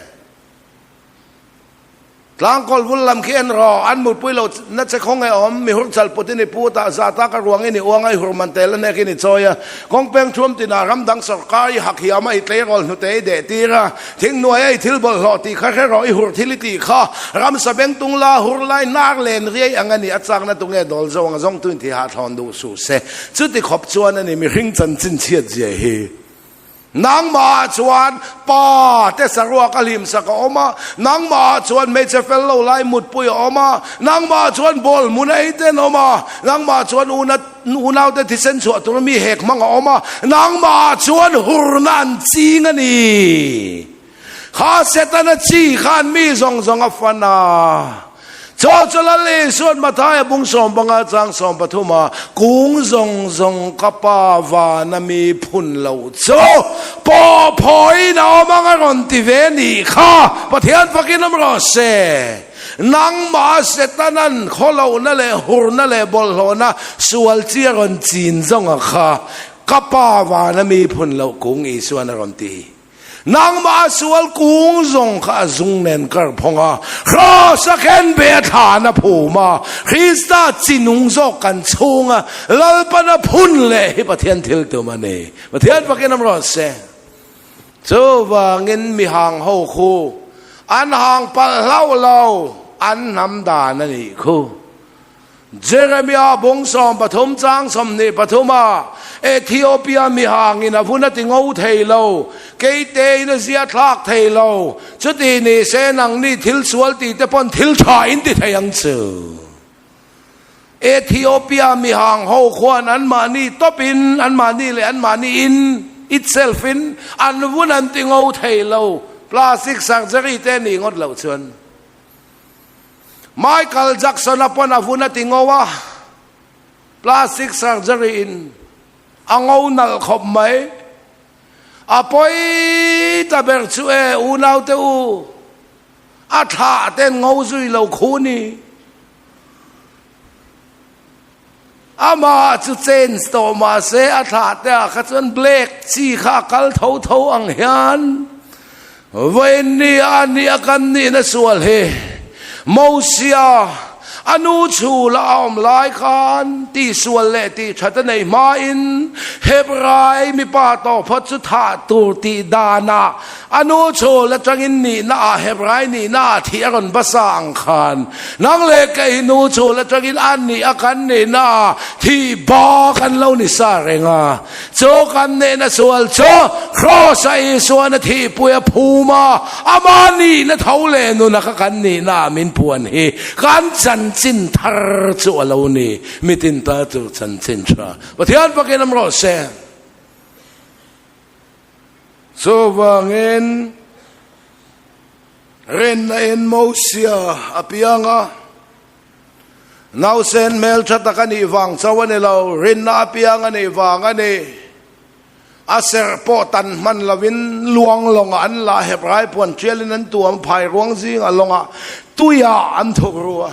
Tlangkawl vul lam khi en rawh, an mutpui lo na che khaw nge awm, mi hur chal put in i pu tah za tak a ruang in i uang a i hur man tel a nek in i chawi a, kawng peng thuam tinah ram dang sawrkar i hak hiam a i tleirawl hnute i deh tir a, thing hnuai a i thil bawlhhlawh tih kha hre rawh i hur thil i tih kha ramsa beng tung la hur lai hnar len riai ang a ni a chakna tu nge dawl zo ang a zawng tu in thi hahthlawn duh suh se. Chuti khawp chuan a ni mihring chanchin chhiat zia hi. Nangmahah chuan pa te saruak a hlimsak a awm a, nangmahah chuan hmeichhe fel lo lai mutpui a awm a, nangmahah chuan ball hmun a ei ten a awm a, nangmahah chuan una unaute thisen chhuah tur mi hek hmang a awm a, nangmahah chuan hurna an ching a ni. Kha Setana chi khan mi zawng zawng a fan a. Chaw chu Lal Isua'n Mathaia bung sawmpanga chang sawmpathuma kung zawng zawng ka Pa vana mi phun lo chu pawh phawiin a awm ang a rawn ti ve nih kha Pathian fakin awm rawh se. Nangmah Setana'n khawlohna leh hurna leh bawlhhlawhna sual chi a rawn chin zawnga kha ka Pa vana mi phun loh kung Isua'n a rawn ti. Nangmah a sual kung zawng kha a zung nen kar phawng a, Kraws a khen ve a thlan a phum a, Krista chi nung zawk kan chhung a, Lalpan a phun leh hi Pathian thil tum a ni. Pathian fakin awm rawh se. Chuvangin mi hang ho khu an hang palh hlauh lo, an hnam dan a nih khu. Jeremia bung 13 chang 23 a Ethiopia mihangin a vun a ti ngo thei lo, keitein a zia thlak thei lo, chuti ni se nangni thil sual ti te pawn thil tha in ti thei ang chu. Ethiopia mihang ho khuan anmahni tawpin, anmahni leh anmahni in, itself in, an vun an ti ngo thei lo, plastic surgery te nih ngawt loh chuan. Michael Jackson-a pawn a vun a ti ngo a, plastic surgery in a ngo nalh khawp mai. A pawi ta ber chu e unaute u, a thlah ten ngo zui lo khu ni. Amah chu change tawh mahse a thlah te ah kha chuan black chi kha a kal tho tho ang hian vawiin ni a ni a kan nihna sual hi Mosia a nu chhul a awm lai khan tihsual leh tihthat a nei hmain Hebrai mipa tawh phawt chu thah tur tih danah A nu chhul atangin nihna ah Hebrai nihna ah thih a rawn basa ang khan nang leh kei nu chhul atangin a nih a kan nihna ah thih ba kan lo ni sa reng a. Chu kan nehna sual chu Kraws a Isuan a thihpui a phum a, ama nihna tho leh nuna kha kan nihna ah min puan hi kan chanchin thar chu a lo ni. Mitin ta tur chanchin tha Pathian pakin awm rawh se. Chuvangin, rinna in Mosia a piang a, nausen hmeltha tak a nih vang chauh a ni lo, rinna a piang a nih vang a ni. A serh pawh tan hman lovin luang lawngah an la, Hebrai puan tialin an tuam, phai ruang zingah lawngah tuiah an thuk ru a.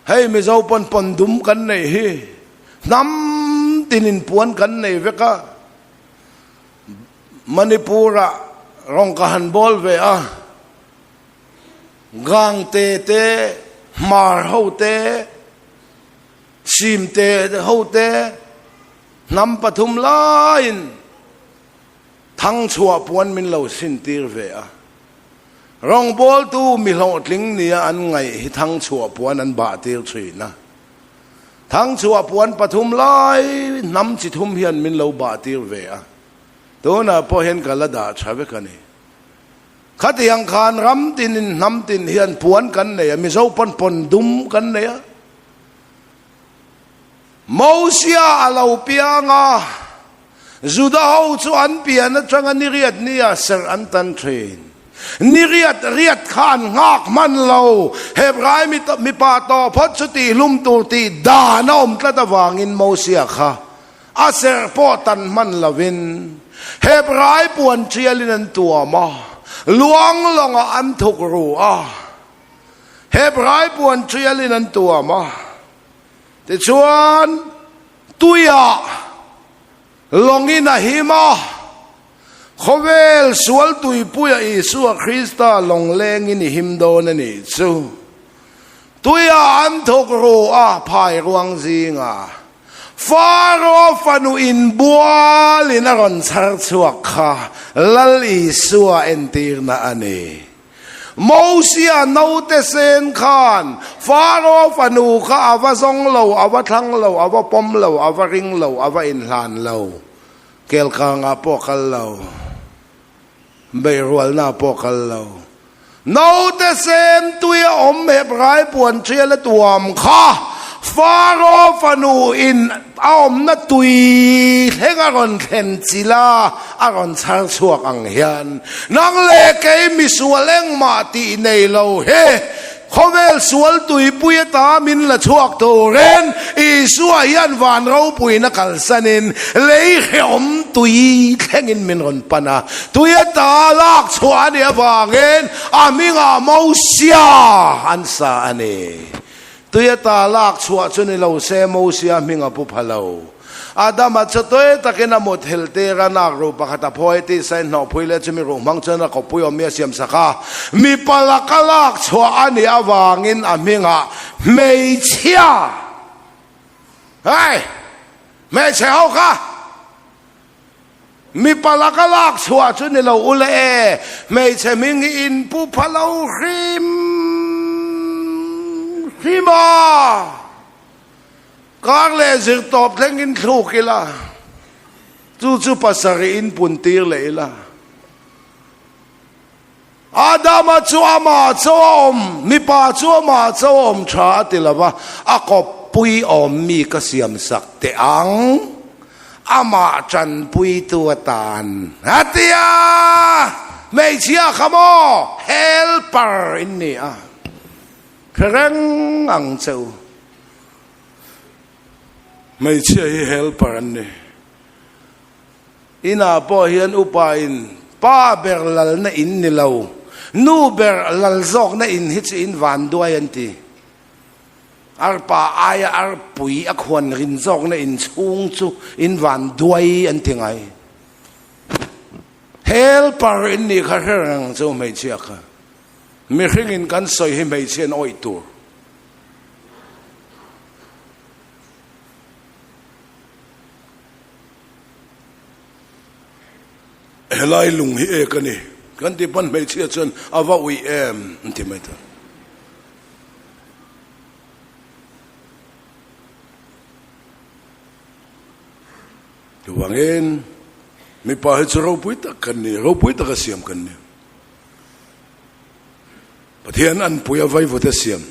Hei Mizo pawn pawn dum kan neih hi, hnam tinin puan kan nei vek a. Manipur-ah rawng ka han bawl ve a, Gangte te, Hmar ho te, Simte ho te, hnam pathum laiin thangchhuah puan min lo sintir ve a. Rawngbawltu mi hlawhtling nia an ngaih hi thangchhuah puan an bahtir thin a. Thangchhuah puan pathum lai hnam chi thum hian min lo bah tir ve a, tunah pawh hian ka la dah tha vek a ni. Khatiang khan ram tinin hnam tin hian puan kan nei a, Mizo pawn pawn dum kan nei a. Mosia a lo piang a, Juda ho chu an pian atanga niriat nia serh an tan thin. Niriat riat kha an nghak hman lo. Hebrai mipa tawh phawt chu tihhlum tur tih dan a awm tlat avangin Mosia kha a serh pawh tan hman lovin Hebrai puan tialin an tuam a, luang lawngah an thuk ru a. Hebrai puan tialin an tuam a. Tichuan, tuiah lawngin a him a, khawvel sual tuipuia Isua Krista lawng lengin i him dawn a nih chu. Tuiah an thawk ru a, phai ruang zingah Faro fanu inbualin a rawn chhar chhuak kha Lal Isua entirna a ni. Mosia naute sen khan Faro fanu kha a va zawng lo, a va thlang lo, a va pawm lo, a va ring lo, a va inhlan lo. Kelkangah pawh kal lo, beihrualnaah pawh kal lo. Naute sem tui a awm Hebrai puan ṭial a tuam kha Faro fanu in a awmna tui thleng a rawn thlen chilh a, a rawn chhar chhuak ang hian nang leh kei misual engmah tih nei lo hi Khawvel sual tuipui ata min la chhuak turin Isua hian van ropuina kalsanin lei hrehawm tui thlengin min rawn pan a. Tui ata lak chhuah a nih avangin a hmingah Mosia an sa a ni. Tui ata lak chhuah chu ni lo se Mosia hming a pu pha lo. Adama chu tui takin a mut hel tir a, nak ruh pakhat a phawi tih sain hnawhpui leh chumi ruh hmang chuan a kawppui awm mi a siam sak a. Mipa laka lak chhuah a nih avangin a hmingah hmeichhia, hei, hmeichhe ho kha mipa laka lak chhuah chu ni lo u le e, hmeichhe hming hi inpu pha lo hrim hrim a. Kar leh zir tawp thlengin thluk ila, chu chu pasarih in pun tir leh ila. Adama chu amah cho a awm, mipa chu amah cho a awm tha a ti lova, a kawppui awm mi ka siam sak teh ang, amah tanpuitu atan a ti a, hmeichhia kha maw helper in ni a, hre reng ang che u. Hmeichhia hi helper an ni. Inah pawh hian upa in pa ber lalna in ni lo, nu ber lal zawkna in hi chu in van duai an ti. Arpa aia arpui a khuan rin zawkna in chhung chu in van duai an ti ngai. Helper in nih kha hre reng chu hmeichhia kha. Mihring in kan sawi hi hmeichhia in awih tur. Helai lung hi ek a ni. Kan ti pawn hmeichhia chuan a va uih em an ti mai ta. Chuvangin mipa hi chu ropui tak kan ni, ropui taka siam kan ni. Pathian an pui a vaivut a siam.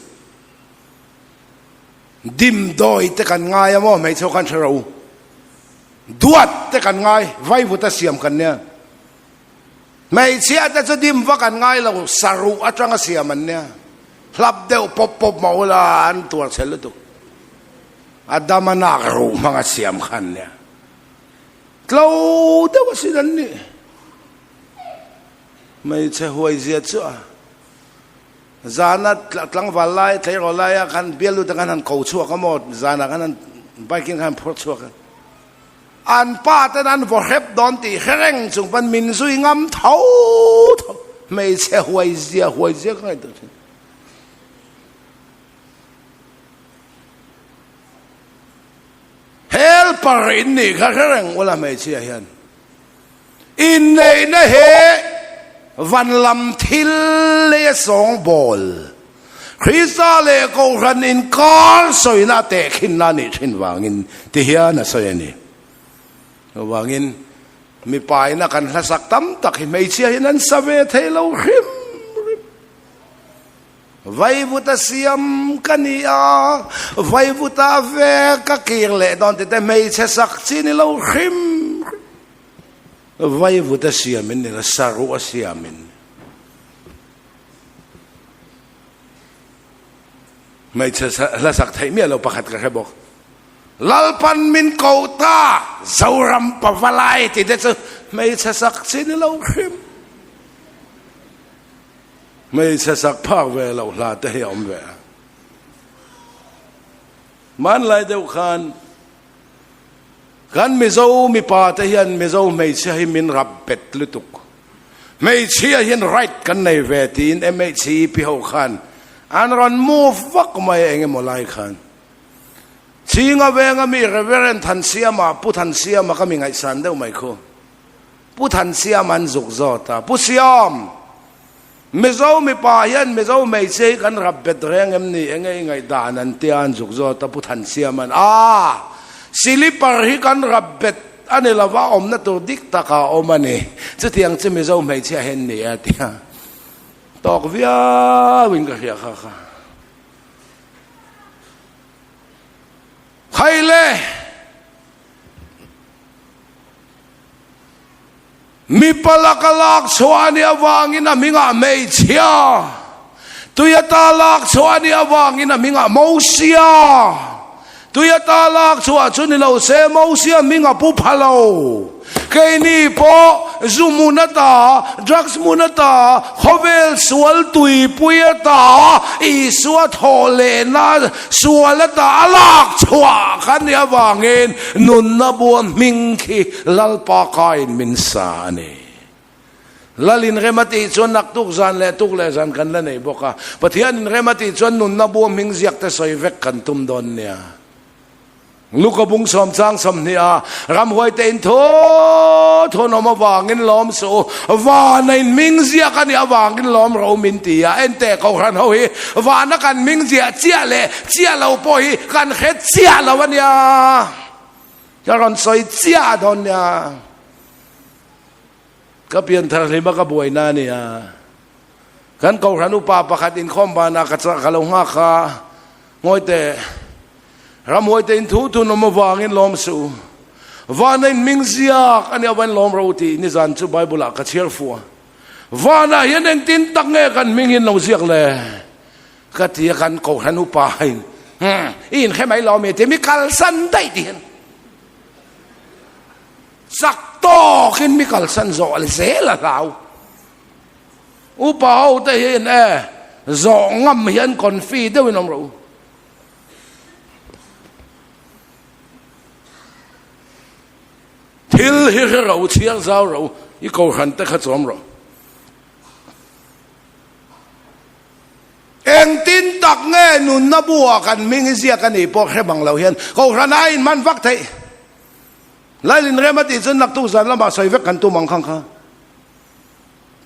Dim dawi te kan ngai a maw hmeichhe ho khan hre ro. Duat te kan ngai, vaivut a siam kan nia. Hmeichhia te chu dim va kan ngai lo, saruh atanga siam an nia. Hlap deuh pawp pawp mah ula an tuar chhe lutuk. A dam a nak ruh hmanga siam kha an nia. Tlo deuh asin an nih. Hmeichhe huai zia chu a zana tlangval lai tleirawl laia khan bialu te khan han ko chhuak a maw zanah khan han bike in khan han phur chhuak a an pa ten an vaw hrep dawn tih hre reng chung pawn min zui ngam tho tho hmeichhe huai zia huai zia ka ngaihtuah thin. Helper in nih kha hre reng ula hmeichhia hian. Inneihna hi van lam thil lei a sawngbawl, Krista leh Kohhran inkar sawina a tehkhinna a nih thin vangin ti hian a sawi a ni. Chuvangin mipa ina kan hlasak tam tak hi hmeichhia hian an sa ve thei lo hrim hrim. Vaivuta siam ka ni a, vaivuta ve ka kir leh dawn tite hmeichhe sak chi ni lo hrim hrim. Vaivuta siamin ni lo, saruh a siamin. Hmeichhe hla sak theih miah lo pakhat ka hre bawk. Lalpan min ko ta, Zoram pavalai tite chu hmeichhe sak chi ni lo hrim. Hmeichhe sak phak ve loh hla te hi a awm ve a. Hmanlai deuh khan kan Mizo mipa te hian Mizo hmeichhia hi min rap bet lutuk. Hmeichhia hian right kan nei ve tiin MHCEP ho khan an rawn move vak mai a engemaw lai khan. Chhinga venga mi Reverend Thansiama, Pu Thansiama ka mi ngaihsan deuh mai khu. Pu Thansiam an zuk zawt a, Pu Siam, Mizo mipa hian Mizo hmeichhia hi kan rap bet reng em ni? Enge i ngaihdan an tia an zuk zawt a, Pu Thansiam an, Aa, silipar hi kan rap bet. a ni lo va, awmna tur dik taka a awm a ni. Chutiang chu Mizo hmeichhia hian ni a ti a, tawk viauin ka hria kha kha. Khai le! Mipa laka lak chhuah a nih avangin a hmingah hmeichhia, tui ata lak chhuah a nih avangin a hmingah Mosia, tui ata lak chhuah chu ni lo se Mosia hming a pu pha lo. Keini pawh zu hmun ata, drugs hmun ata, khawvel sual tuipui ata Isua thawh lehna sual ata a lak chhuah kha nih avangin nunna bua hming khi Lalpa kain min sa a ni. Lalin rem a tih chuan naktuk zan leh tuk leh zan kan la nei bawk a. Pathianin rem a tih chuan nunna bua hming ziak te sawi vek kan tum dawn nia. Luka bung sawm chang 20 a ramhuai te in thu thun awm avangin lawm suh u, vana in hming ziak a nih avangin lawm rawh u min ti a. Enteh Kohhran ho hi vana kan hming ziah chiah leh chiah lo pawh hi kan hre chiah lo a nia. Ka rawn sawi chiah dawn nia. Ka pianthar hlima ka buaina a nia. Kan Kohhran upa pakhat inkhawm banah ka ka lo nghak a, Ngawi teh, ramhuai te in thu thun awm avangin lawm suh u. Vana in hming ziak a nih avangin lawm rawh u tih nizan chu Bible ah ka chhiar fuh a. Vanah hian engtin tak nge kan hming hi an lo ziak le? Ka ti a, kan Kohhran upa in, Umm, i inhre mai lo ami ti mi kalsan daih ti hian chak tawkin mi kalsan zawh zel a hlau. Upa ho te hian e zawh ngam hian confi deuhin awm rawh u. Thil hi hre rawh u, chhiar zau rawh u, i kohhran te kha chawm rawh. Engtin tak nge nunna buah kan hming hi ziak a nih pawh hre bang lo hian kohhran a inhman vak theih. Lailin rem a tih chuan naktuk zan lamah sawi vek kan tum ang khang kha.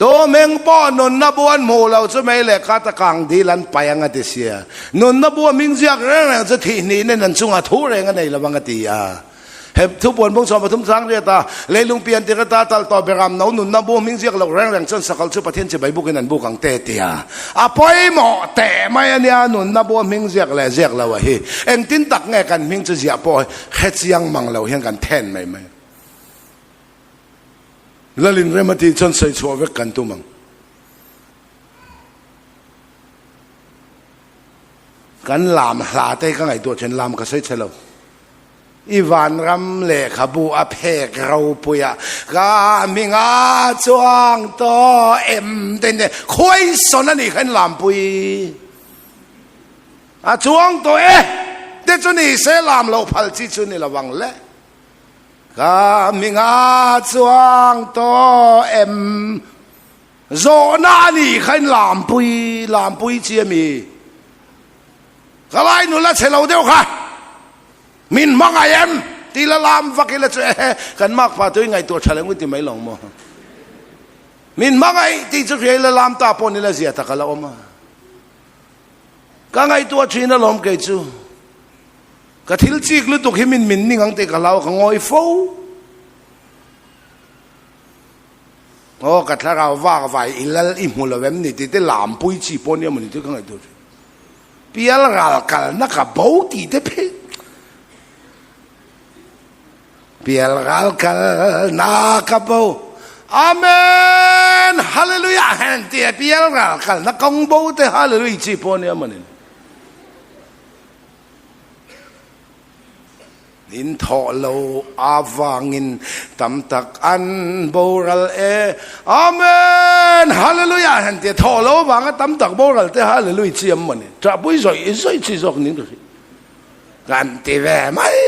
Tumeng pawh nunna bu an hmuh loh chu mei leh khat a kang dil an paih ang a ti sia. Nunna bu a hming ziak reng reng chu thih hnih nen an chungah thu reng a nei lo ang a ti a. He thupuan bung sawm pathum chang riat a, leilung pian tir ata tal tawh beram no nunna bu hming ziak loh reng reng chuan sakal chu Pathian chibai bukin an buk ang te ti a. A pawimawh teh mai a nia nunna bu a hming ziak leh ziak lo a hi. Engtin tak nge kan hming chu ziah pawh hre chiang mang lo hian kan then mai mai. Lalin rem a tih chuan sawi chhuah vek kan tum ang. Kan lam hla te ka ngaihtuah thin, lam ka sawi chhe lo. I vanram lehkhabu a phek ropuia ka hminga chuang tawh em te in khuai sawn a nih kha in lampui a chuang tawh e te chu ni se lam loh phal chi chu ni lo ang le. Ka hminga chuang tawh em? Zawhna a nih kha in lampui, lampui chi a mi? Ka lai nula chhe lo deuh kha min hmangaih em? Ti la lam vak ila chu ehe, kan makpa tui ngaihtuah tha leh ngawt ti mai lo maw? Min hmangaih tih chu hria ila lam ta pawh nila zia tak a la awm a. Ka ngaihtuah thin alawm kei chu. Ka thil chik lutuk hi min min ning ang tih ka hlau a, ka ngawi fo. Aw ka thlarau vak vai i lal i hmu lo em ni tih te lampui chi pawh nia mawni chu ka ngaihtuah thin. Pial ral kalna ka bo tih te phei. Pial ral kalna ka bo. Amen! Hallelujah! Hen tia pial ral kalna kawng bo te hallelujah chi pawh nia mawni. In thawh lo avangin tam tak an boral e. Amen! Hallelujah! Han tia thawh lo avanga tam tak boral te hallelujah chi am mawni. Ṭahpui zawih zawih chi zawk ning ka hria. Kan ti ve mai.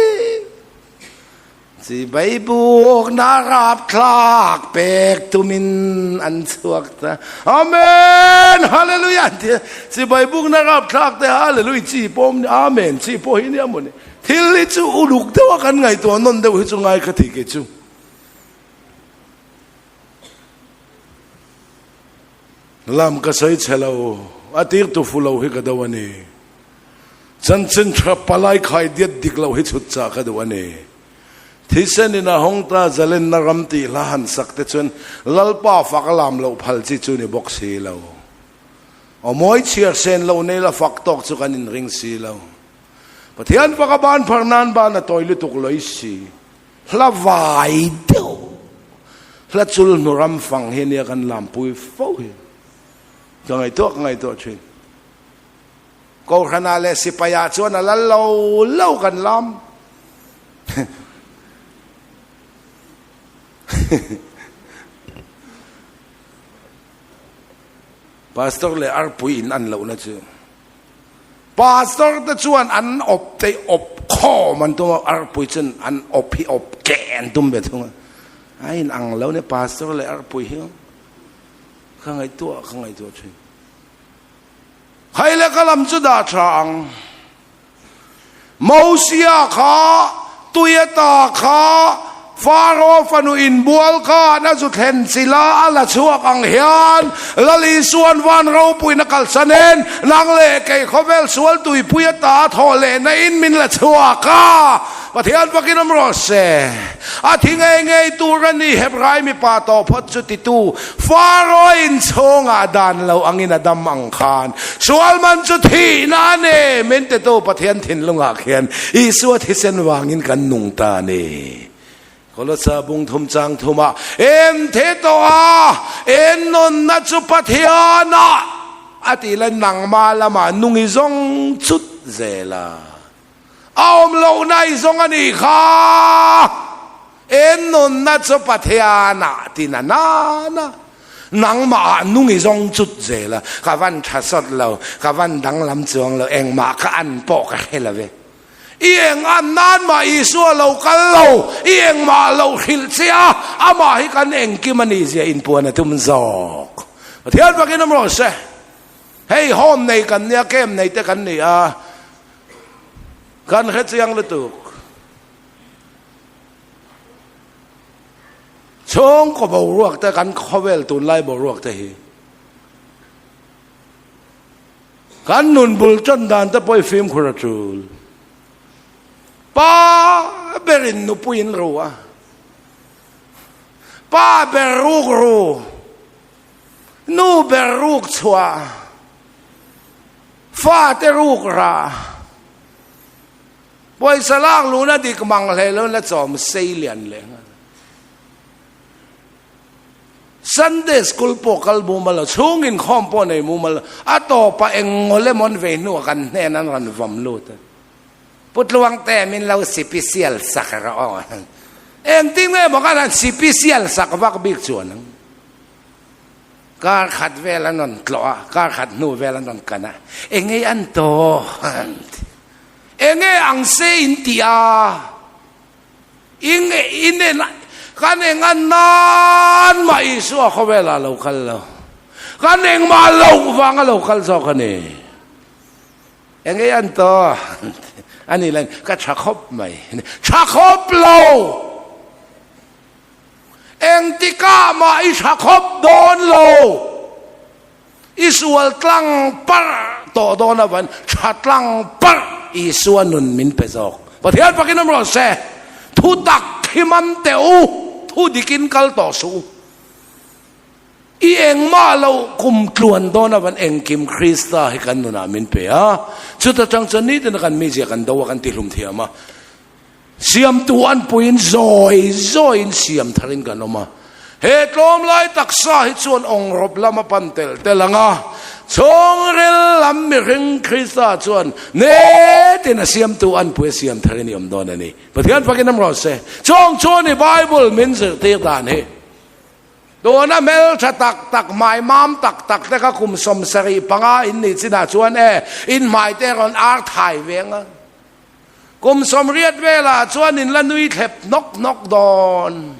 Chibai bukna rapthlak pek tumin an chhuak ta. Amen! Hallelujah! An ti a. Chibai bukna rapthlak te hallelujah chi pawh awm ni, Amen chi pawh hi nia maw ni. Thil hi chu uluk deuha kan ngaihtuah nawn deuh hi chu ngai ka ti kei chu. Lam ka sawi chhe lo, a tir tu fu lo hi ka do a ni. Chanchin tha palai khai diat dik lo hi chhut chah ka duh a ni. Thisen in a hawng ta zalenna ram tih hla han sak te chuan Lalpa fak a lam loh phal chi chu ni bawk si lo. Aw mawi chhiar sen lo nei la fak tawk chu kan inring si lo. Pathian fak a ban phar nan ban a tawi lutuk loi si. Hla vai deuh hla chul hnu ram fang hi nia kan lampui fo hi. Ka ngaihtuah ka ngaihtuah thin. Kohhranah leh sipaiah chuan a lal lo lo kan lam. Pastor leh arpui in an lohna chu Pastor te chuan an awp te awp khawm an tum a, arpui chuan an awp hi awp keh an tum ve thung a. A in ang lo nia pastor leh arpui hi ka ngaihtuah ka ngaihtuah thin. Khai le ka lam chu dah tha ang. Mosia kha tui ata kha Faro fanu inbual khan a zu thlen chilh a, a la chhuak ang hian Lal Isuan van ropuina kalsanin nang leh kei khawvel sual tuipui ata thawh lehna in min la chhuak a, Pathian fakin awm rawh se. A thi ngei ngei tur a ni, Hebrai mipa tawh phawt chu titu Faro inchhungah dan lo angin a dam ang khan sual man chu thihna a ni, min titu Pathian thinlungah khian Isua thisen vangin kan nung ta a ni. Kolosa bung thum chang thumah en the tawh a, en nunna chu Pathianah a tih lai nangmah lamah nungi zawng chut zel a. A awm lohna i zawng a nih kha. En nunna chu Pathianah ti na nana. Nangmah ah nung i zawng chut zel a, ka van tha sawt lo, ka van danglam chuang lo, engmah ka an pawh ka hre lo ve. I eng an nan mah Isua lo kal lo, i engmah lo hrilh che a, amah hi kan engkim a nih zia inpuan a tum zawk. Pathian fakin awm rawh se. Hei home nei kan nia, camp nei te kan ni a. Kan hre chiang lutuk. Chhungkaw boruak te kan khawvel tunlai boruak te hi kan nun bul tan dan te pawh i fimkhur a tul. Pa berin nupui in ru a, pa ber ruk ru, nu ber ruk chhuah. Fate ruk rah. Pawisa lak luhna dik mang hle lo in la chawm sei lian leh nghal. Sunday school pawh kal mumal lo, chhung inkhawm pawh nei mumal lo, a tawpah eng ngaw lemon vei hnuah kan hnen an rawn vawm lut a. Pu Tluangte min lo sipisial sak rawh aw. Engtin nge maw kan han sipisial sak vak bik chuan ang. Kar khat vel an rawn tlawh a, kar khat hnu vel an rawn kan a, Enge an tawh? an ti. Enge ang se in ti a? Ing in en kan eng a nan mah Isua khawvelah a lo kal lo. Kan engmah loh vang a lo kal zawk a ni. Enge an tawh? an ti. A nih laiin, Ka tha khawp mai. Tha khawp lo! Engtikah mah i tha khawp dawn lo. I sual tlang parh tawh dawn avan tha tlang parh Isua nun min pe zawk. Pathian fakin awm rawh se. Thu tak hi man teh u, thu dikin kal tawh suh u. I engmah lo kum tluan dawn avan engkim Krista hi kan nunah min pe a. Chuta tang chuan nitin a kan mizia kan do a kan tihlum thiam a. Siamtu an puiin zawi zawiin siam tharin kan awm a. He tlawmlai taksa hi chuan awngrawp lam a pan tel tel ang a, chhungril lam mihring Krista chuan netin a siamtu an pui a siam tharin i awm dawn a ni. Pathian fakin awm rawh se. Chawng chuan i Bible min zirtir dan hi tuna hmeltha tak tak, hmai mam tak tak te kha kum 75 in nih chinah chuan e, in hmai te rawn ar thai ve ang a. Kum 80 velah chuan in la nui thlep hnawk hnawk dawn.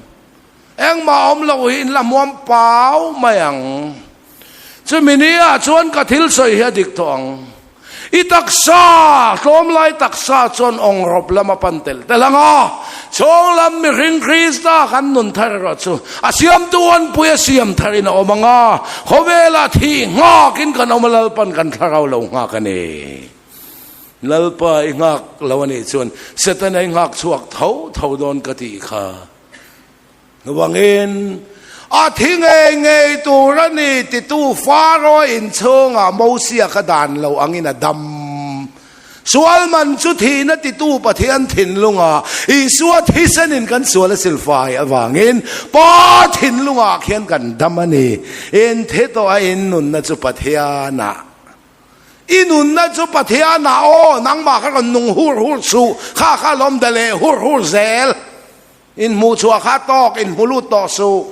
Engmah awm lo hi in la hmuam pau mai ang. Chumi ni ah chuan ka thil sawi hi a dik tawh ang. I taksa, tlawmlai taksa chuan awngrawp lam a pan tel tel ang a. Chhawng lam mihring Krista kan nun thar erawh chu a siamtu anpui a siam tharin a awm ang a. Khawvelah thih nghakin kan awm a, Lalpan kan thlarau lo nghak a ni. Lalpa i nghak lo a nih chuan Setana i nghak chhuak tho tho dawn ka tih kha. Chuvangin, a thi ngei ngei tur a ni titu Faro inchhungah Mosia kha dan lo angin a dam. Sual man chu thihna titu Pathian thinlungah Isua thisenin kan sual a silfai avangin Pa thinlungah khian kan dam a ni. In thi tawh a in nunna chu Pathianah. I nunna chu Pathianah aw, nangmah kha rawn nung hur hur suh, kha kha lawm da leh hur hur zel. In hmuh chhuah kha tawk in hmu lut tawh suh.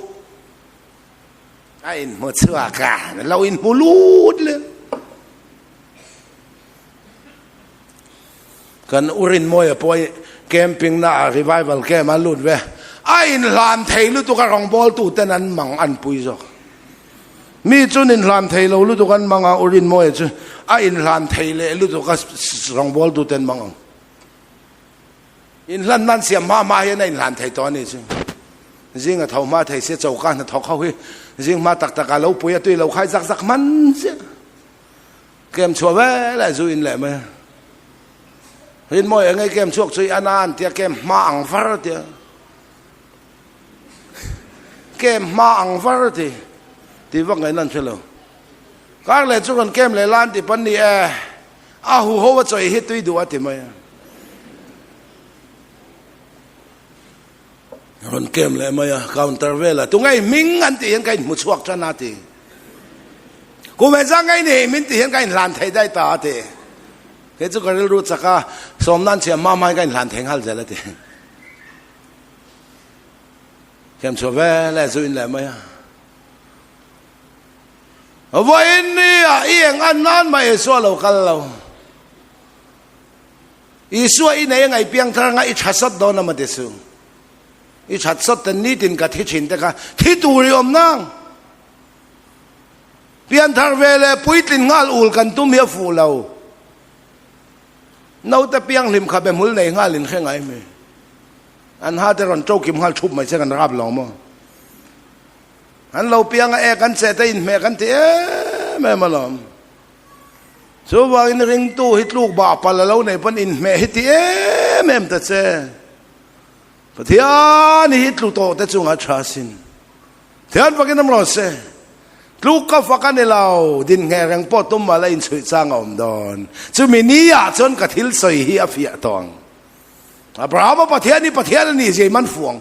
A in hmu chhuak a, lo in hmu lut le. Kan urin mawi a pawi camping na a revival camp a lut ve. A in hlan thei lutuk a rawngbawl tu ten an mang an pui zawk. Mi chun in hlan thei lo lutuk an mang a urin mawi chu a in hlan thei leh lutuk a rawngbawl tu ten mang ang. Inhlan nan siam hma hma hian a inhlan thei tawh a ni chu. Zing a tho hma thei sia choka hnathawk ho hi zing hma tak tak ah lo pui a tui lo khai zak zak hman chiah. Kem chhuah vel a zu in leh mai a. Rinmawi engei kem chhuak chu i an a an tia kem hma ang var tia. Kem hma ang var ti ti vak ngaihna an hre lo. Kar leh chu rawn kem leh la an ti pawn ni e. A huho a chawi hi tui duh a ti mai a. Rawn kem leh mai a, counter velah tunge i hming an tih hian ka inhmu chhuak tan a ti. Kum he zang ngei ni min tih hian ka inhlan thei daih ta a ti. Kei chu ka rilru chak a, sawmna an chhiam hma hma hian ka inhlan thei nghal zel a ti. Kem chhuah veleh zu in leh mai a. Vawiin nia i eng an nan mah Isua lo kal lo. Isua i nei a ngaih piang thar anga i tha sawt dawn a mate su. I that sawt ten nitin ka thi thin te kha thi tur i awm nang. Pian thar ve leh puitlin nghal ul kan tum hi a fuh lo. Naute piang hlim kha be hmul nei nghal in hre ngai mai. An ha te rawn to kim nghal thup mai che kan rap lo maw. An lo piang a e kan che te inhmeh kan ti em em alawm. Chuvangin ringtu hi tluk bah pal a lo nei pawn inhmeh hi ti em em ta che. Pathian hi tlu tawh te chunga tha sin. Thian fakin awm rawh se. Tluk ka fak a ni lo, din ngheh reng pawh tum mah la inchhuih chang a awm dawn. Chumi ni ah chuan ka thil sawi hi a fiah tawh ang. Abrahama Pathian hi Pathian a nih zia i man fuh ang.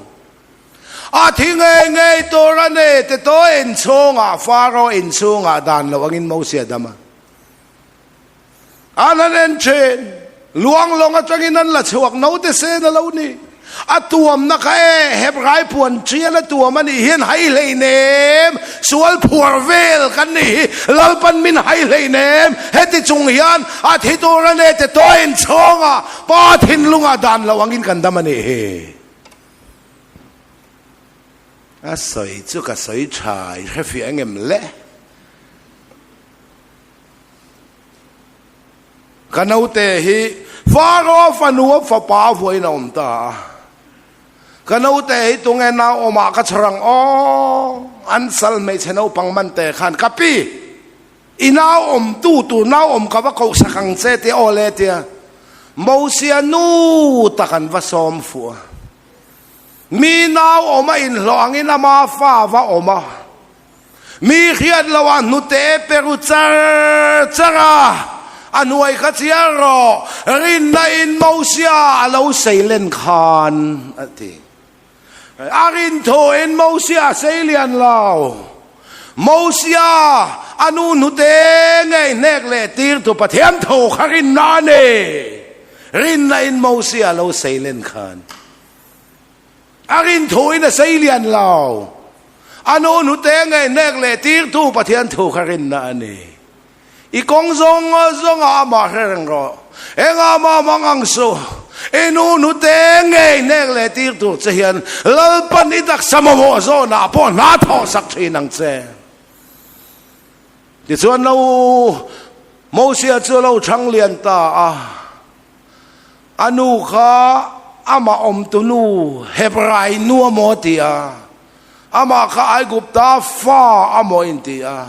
A thi ngei ngei tur a ni ti to inchhungah Faro inchhungah dan loh angin Mosia dam a. An han en thin, luang lawng atangin an la chhuak naute sen a lo ni. A tuamna kha e, Hebrai puan tial a tuam a nih hian hai hleinem, sual phuar vel kan nih hi, Lalpan min hai hleinem, heti chung hian a thi tur a ni ti to inchhungah Pa thinlungah dan loh angin kan dam a nih hi. A sawi chu ka sawi tha i hre fiah engem le? Ka naute hi Faro fanu a fapa vuain a awm ta a. Ka naute hi tunge nau awmah ka chhar ang aw? An sal hmeichhe naupang man te khan ka pi i nau awm tu tur nau awm ka va koh sak ang che tia aw le tia Mosia nu tak an va sawm fuh a. Mi nau awm a inhlawh angin ama fa va awm a, mi hriat lo a hnute pe ru char char a, a hnuai kha chiar rawh, rinna in Mosia a lo sei len khan a ti. A rin thu in Mosia a sei lian lo. Mosia a nu hnute ngei hnek leh tir tu Pathian tho kha rinna a ni. Rinna in Mosia a lo sei len khan. A rin thu in a sei lian lo. A nu hnute ngei hnek leh tirtu Pathian thu kha rinna a ni. I kawng zawng zawngah amah hre reng rawh. Engah mah mang ang suh. I nu hnute ngei hnek leh tir tur che hian Lalpan i taksa mamawh zawnah pawh hna thawh sak thin ang che. Tichuan lo Mosia chu a lo chhang lian ta a. A nu kha amah awmtu nu Hebrai nu a maw ti a, amah kha Aigupta fa a maw in ti a.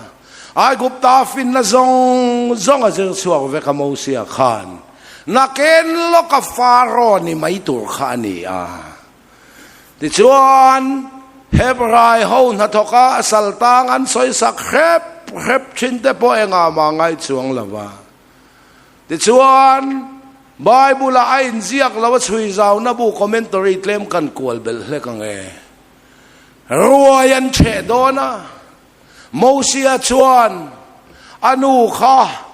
Aigupta finna zawng zawng a zir chhuak vek a Mosia khan. Nakin lawka Faro ni mai tur kha a ni a. Tichuan, Hebrai ho hnathawka a sal tang an sawisak hrep hrep thin te pawh engah mah ngai chuang lo va. Tichuan, Bible-ah a inziak lo a chhui zauna bu commentary tlem kan kual belh hlek ang e. Ruai an chheh dawn a, Mosia chuan a nu kha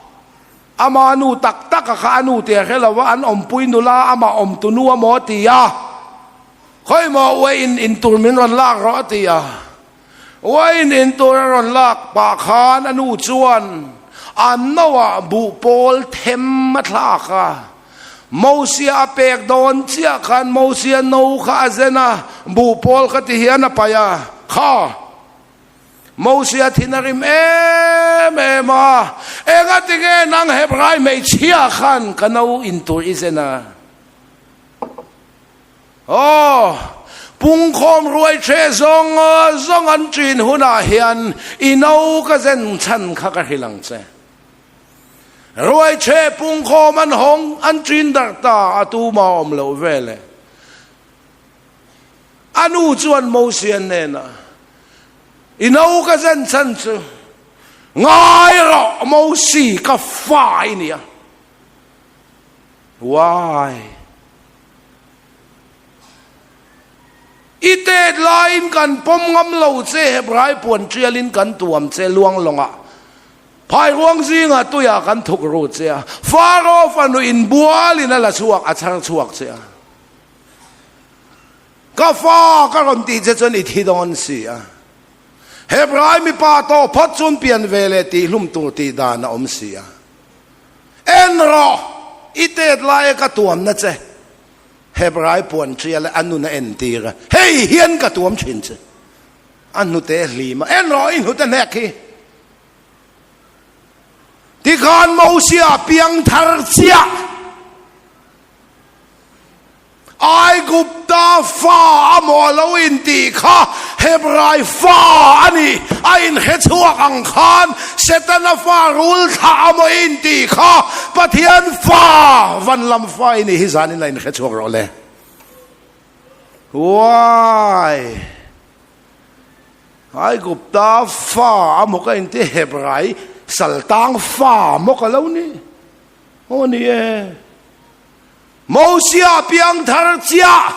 Ama nu tak tak a kha a nu tih a hre lo a, an awmpui nula amah awmtu nu a maw a ti a, Khawi maw uaiin in tur min rawn lak rawh a ti a, uaiin in tur a rawn lak pah khan a nu chuan a noah buh pawl them a thlak a, Mosia a pek dawn chiah khan Mosia no kha a zen a, buh pawl kha ti hian a paih a, Kha! Mosia thin a rim em em a, Engatinge nang Hebrai hmeichhia khan ka no in tur i zen a? Aw, pungkhawm ruai ṭhe zawng zawng an ṭin hunah hian i no ka zen chhan kha ka hrilh ang che. Ruai ṭhe pungkhawm an hawng an ṭin darh ta a tuma awm loh veleh. A nu chuan Mosia hnenah, I no ka zen chhan chu ngai rawh, Mosi, ka fa i nia. Why? I tet laiin kan pawm ngam lo che, Hebrai puan tialin kan tuam che luang lawngah. Phairuang zingah tuiah kan thuk ru che a, Faro fanu inbualin a la chhuak, a chhar chhuak che a. Ka fa ka rawn tih che chuan i thi dawn si a. Hebrai mipa tawh phawt chuan pian ve leh tih hlum tur tih dan a awm si a. En rawh, i tet laia ka tuamna che Hebrai puan ṭia leh a nun a entir a, hei hian ka tuam ṭhin che. A hnute a hlim a, en rawh i hnute hnek hi. Tikhan Mosia piang thar chiah. Aigupta fa a maw lo intih kha Hebrai fa a ni. A inhre chhuak ang khan Setana fa rul thlah a maw intih kha Pathian fa van lam fa i nih hi zanin a inhre chhuak rawh le. Why? Aigupta fa a maw ka inti Hebrai saltang fa maw ka lo ni? Aw ni e. Mosia piang thar chiah,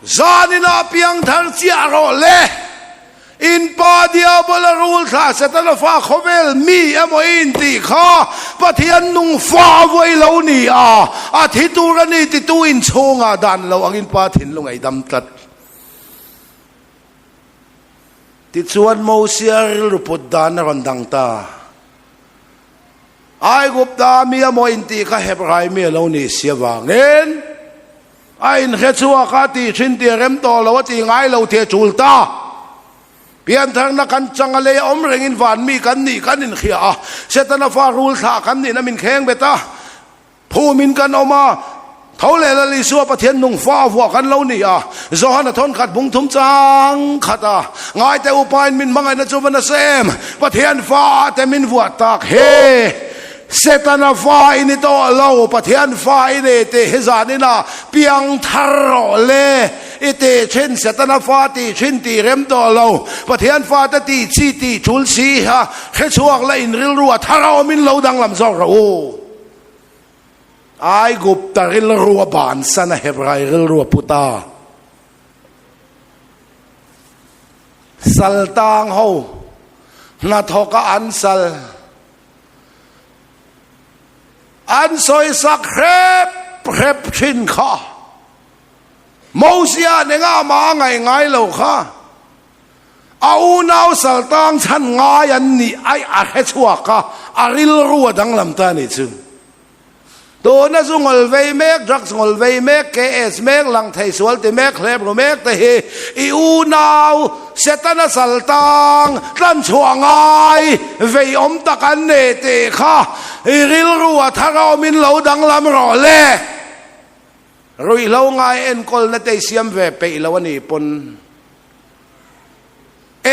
zaninah piang thar chiah rawh le, in pa Diabola rul thlah Setana fa khawvel mi emaw i intih kha Pathian nung fa a vuai lo ni a, a thi tur a ni titu inchhungah dan lo angin pa thinlung ei dam tlat. Tichuan Mosia rilru put dan a rawn dang ta. Aigupta mi a maw intih kha Hebrai mi a lo nih si avangin a inhre chhuak a, tih thin tih a rem tawh lo a tih ngai lo tih a tul ta. Piantharna kan chang a lei a awm rengin van mi kan nih kan inhria a, Setana fa rul thlah kan nihna min kheng bet a. Phumin kan awm a, tho leh Lal Isua Pathian nung fa vuah kan lo ni a, Johana thawn khat bung thum chang khat a, Ngaite upain min hmangaihna chu va nasa em, Pathian fa te min vuah tak he, Setana fa i ni tawh lo, Pathian fa i ni tih hi zaninah piang thar rawh le, i tih thin Setana fa tih thin tih rem tawh lo, Pathian fa te tih chi tih tul si ha, hrechhuak la in rilru a thar a awmin lo danglam zawk rawh u. Aigupta rilru a bansan a, Hebrai rilru a put a. Sal tang ho hnathawk a an sal an sawisak hrep hrep thin kha. Mosia nengah mah a ngaih ngai lo kha. A unau saltang chhan ngai an nih aih a hre chhuak a, a rilru a danglam ta a nih chu. Tuna zu ngawl vei mek, drugs ngawl vei mek, KS mek, lang thei sual ti mek, hlep ru mek te hi i unau Setana saltang tlan chhuah ngai vei awm tak an ni tih kha i rilru a thar a awmin lo danglam rawh le. Ruihhlo ngai enkawlna te i siam ve peih lo a nih pawn.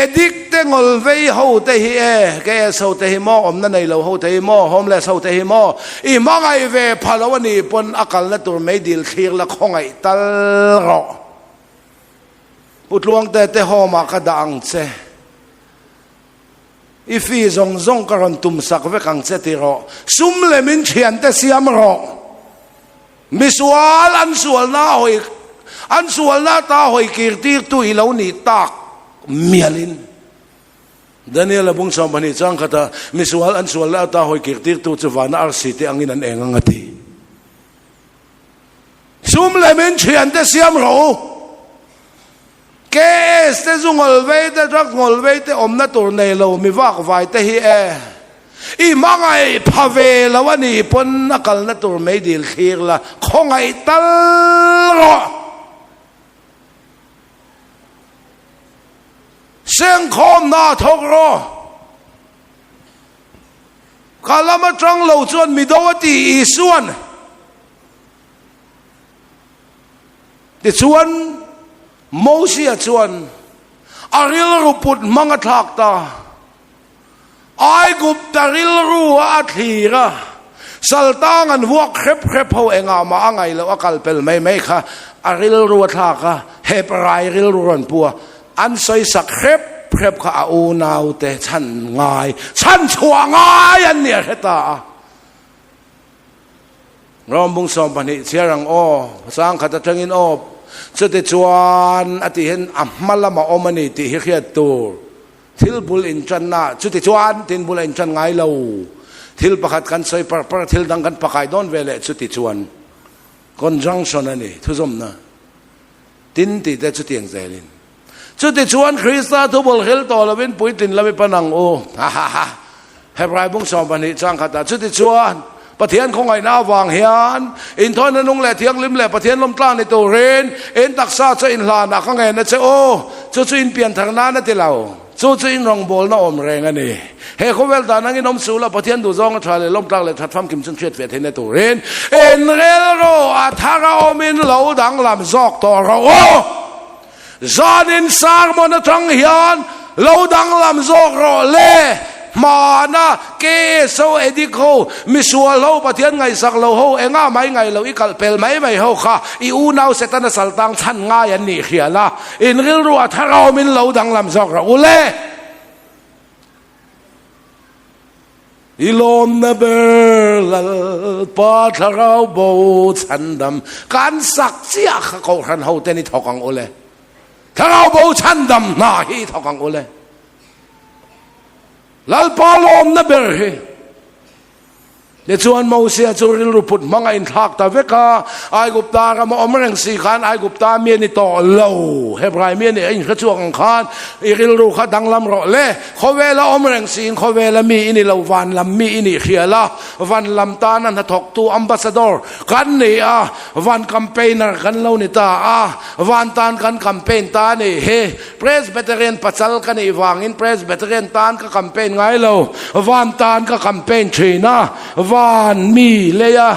Addict te ngawl vei ho te hi e, KS ho te hi maw, awmna nei lo ho te hi maw, homeless ho te hi maw, i hmangaih ve pha lo a nih pawn a kalna tur meidil thlir la khawngaih tal rawh. Pu Tluangte te home ah ka dah ang che. I fee zawng zawng ka rawn tum sak vek ang che ti rawh. Sum lemin thiante siam rawh. Misual an sualna hawi an sualna ta hawi kir tirtu i lo nih tak mialin. Daniel-a bung 12 chang khata misual an sualna ata hawi kir tirtu chu vana arsi te angin an eng ang a ti. Sum lemin thiante siam rawh u. KS te zu ngawl vei te drugs ngawl vei te awmna tur nei lo mi vak vai te hi e i hmangaih pha ve lo a nih pawn a kalna tur meidil thlir la khawngaih tal rawh. Sengkhawmna a thawk rawh. Ka lam atang lo chuan mi do a ti Isuan. Tichuan, Mosia chuan a rilru put hmang a thlak ta. Aigupta rilru a a thlir a, saltang an vuak hrep hrep ho engah mah a ngaih loh a kal pel mai mai kha a rilru a thlak a, Hebrai rilru rawn pu a, an sawi sak hrep hrep kha a unaute chhan ngai, chhan chhuah ngai an nih a hre ta a. Rom bung 12 chhiar ang aw, sangkhat atangin aw, chuti chuan a tih hian a hma lama awm a ni tih hi hriat tur. Thil bul intanna, chuti chuan tin bul a intan ngai lo. Thil pakhat kan sawi par par, thil dang kan pakai dawn ve leh chuti chuan conjunction a ni, thuzawmna. Tin tih te chutiang zelin. Chuti chuan Krista thubul hil tawh lovin puitlin lam i pan ang u. Ha ha ha. Hebrai bung 12 chang khatah chuti chuan Pathian khawngaihna avang hian inthawina nung leh thianghlim leh Pathian lawmtlang ni turin in taksa chu inhlanah ka ngen a che u. Chu chu in pianthar nan a ti lo. Chu chu in rawngbawlna awm reng a ni. He khawvel dan angin awm suh la, Pathian duhzawng a tha leh lawmtlak leh that famkim chun hriat ve theihna turin in rilru a thar a awmin lo danglam zawk tawh rawh u. Zanin sermon atang hian lo danglam zawk rawh le. Hmana KSO addict ho, misual ho, Pathian ngaihsak lo ho, engah mai ngaih lo i kalh pel mai mai ho kha i unau Setana saltang chhan ngai an nih hria la. In rilru a thar awmin lo danglam zawk rawh u le. I lawmna ber Lalpa thlarau bo chhandam kan sak chiah kha Kohhran ho ten i thawk ang u le. Thlarau bo chhandam hna hi i thawk ang u le. Lalpa lawmna ber hi. Tichuan Mosia chu rilru put hmang a inthlak ta vek a, Aigupta rama awm reng si khan Aigupta mi a ni tawh lo, Hebrai mi a nih a inhre chhuak ang khan i rilru kha danglam rawh le, khawvela awm reng siin khawvela mi i ni lo, van lam mi i nih hria la, van lam tana hnathawktu ambassador kan ni a, van campaigner kan lo ni ta a, van tan kan campaign ta a nih hi. Presbyterian pachal ka nih vangin Presbyterian tan ka campaign ngai lo, van tan ka campaign thin a, van mi leia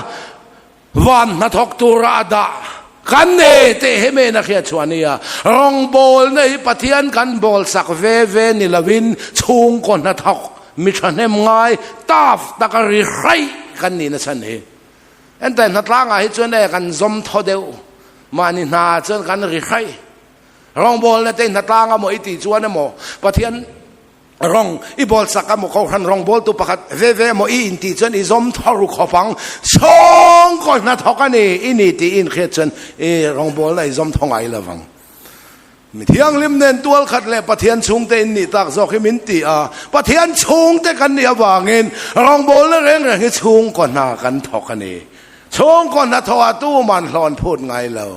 van hnathawk tura a dah kan ni tih hi min a hriat chhuah a nia. Rawngbawlna hi Pathian kan bawl sak ve ve ni lovin chhungkaw hnathawk mi thahnem ngai taf taka ri hraih kan nih nachhan hi. Entai hnatlangah hi chuan e kan zawm thaw deuh, mahni hna chuan kan ri hraih. Rawngbawlna te hnatlang emaw i tih chuan emaw Pathian rawng i bawl sak emaw Kohhran rawngbawltu pakhat ve ve emaw i intih chuan i zawm thaw ru khawp ang. Chhawngkaw hnathawk a ni i ni tih i inhriat chuan i rawngbawlna i zawm thaw ngai lo vang. Mi thianghlim nen tual khat leh Pathian chhungte in nih tak zawk hi min ti a, Pathian chhungte kan nih avangin rawngbawlna reng reng hi chhungkaw hna kan thawk a ni. Chhungkaw hnathawhah tuman hlawn phut ngai lo.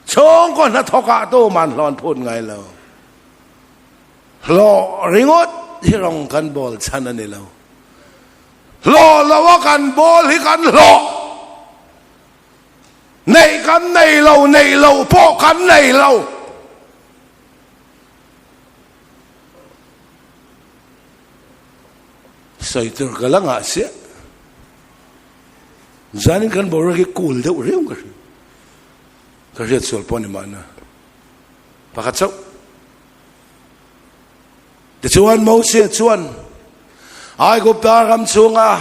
Chhungkaw hnathawkah tuman hlawn phut ngai lo. Hlawh ringawt hi rawng kan bawl chhan a ni lo. Hlawh lo a kan bawl hi kan hlawh. Neih kan nei lo, neih loh pawh kan nei lo. Sawi tur ka la ngah chiah. Zanin kan boruak hi cool deuh riau ka hria. Ka hriat sual pawh a ni mahna. Pakhat chauh. Tichuan Mosia chuan Aigupta ram chhunga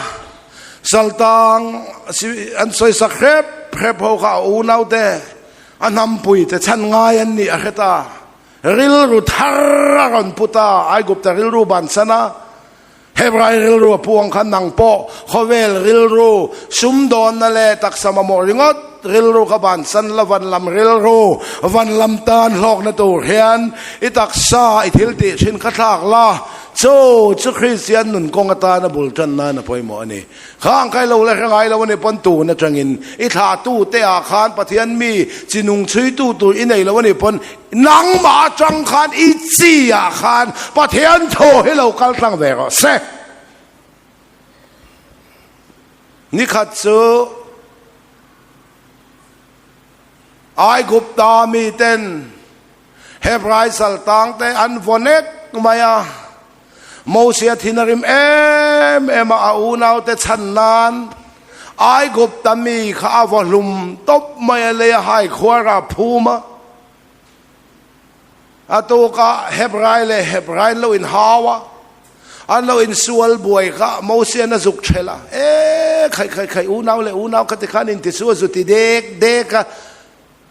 saltang an sawisak hrep hrep ho kha a unaute a hnampui te chhan ngai an nih a hre ta. Rilru thar a rawn pu ta, Aigupta rilru bansan a, Hebrai rilru a pu ang khan nang pawh khawvel rilru, sumdawnna leh taksa mamawh ringawt rilru kha bansan la van lam rilru, van lam tan hlawkna tur hian i taksa i thil tih thin kha thlak la, chu chu Kristian nun kawng atana bul tan nan a pawimawh a ni. Khang kai lo la hre ngai lo a ni pawn tun atangin i thlahtu te ah khan Pathian mi chi nung chhuitu tur i nei lo a ni pawn Nangmah atang khan i chi ah khan Pathian thaw hi lo kal tlang ve rawh se. Nikhat chu Aigupta miten Hebrai saltang te an vaw nek mai a, Mosia thin a rim em em a, a unaute chhan nan Aigupta mi kha a vaw hlum tawp mai a, lei a hai khuar a phum a. A tukah Hebrai leh Hebrai an lo inhau a, an lo insual buai kha Mosian a zuk ṭhelh a, E khai khai khai, unau leh unau kha tikhan intisu a zu ti dek dek a,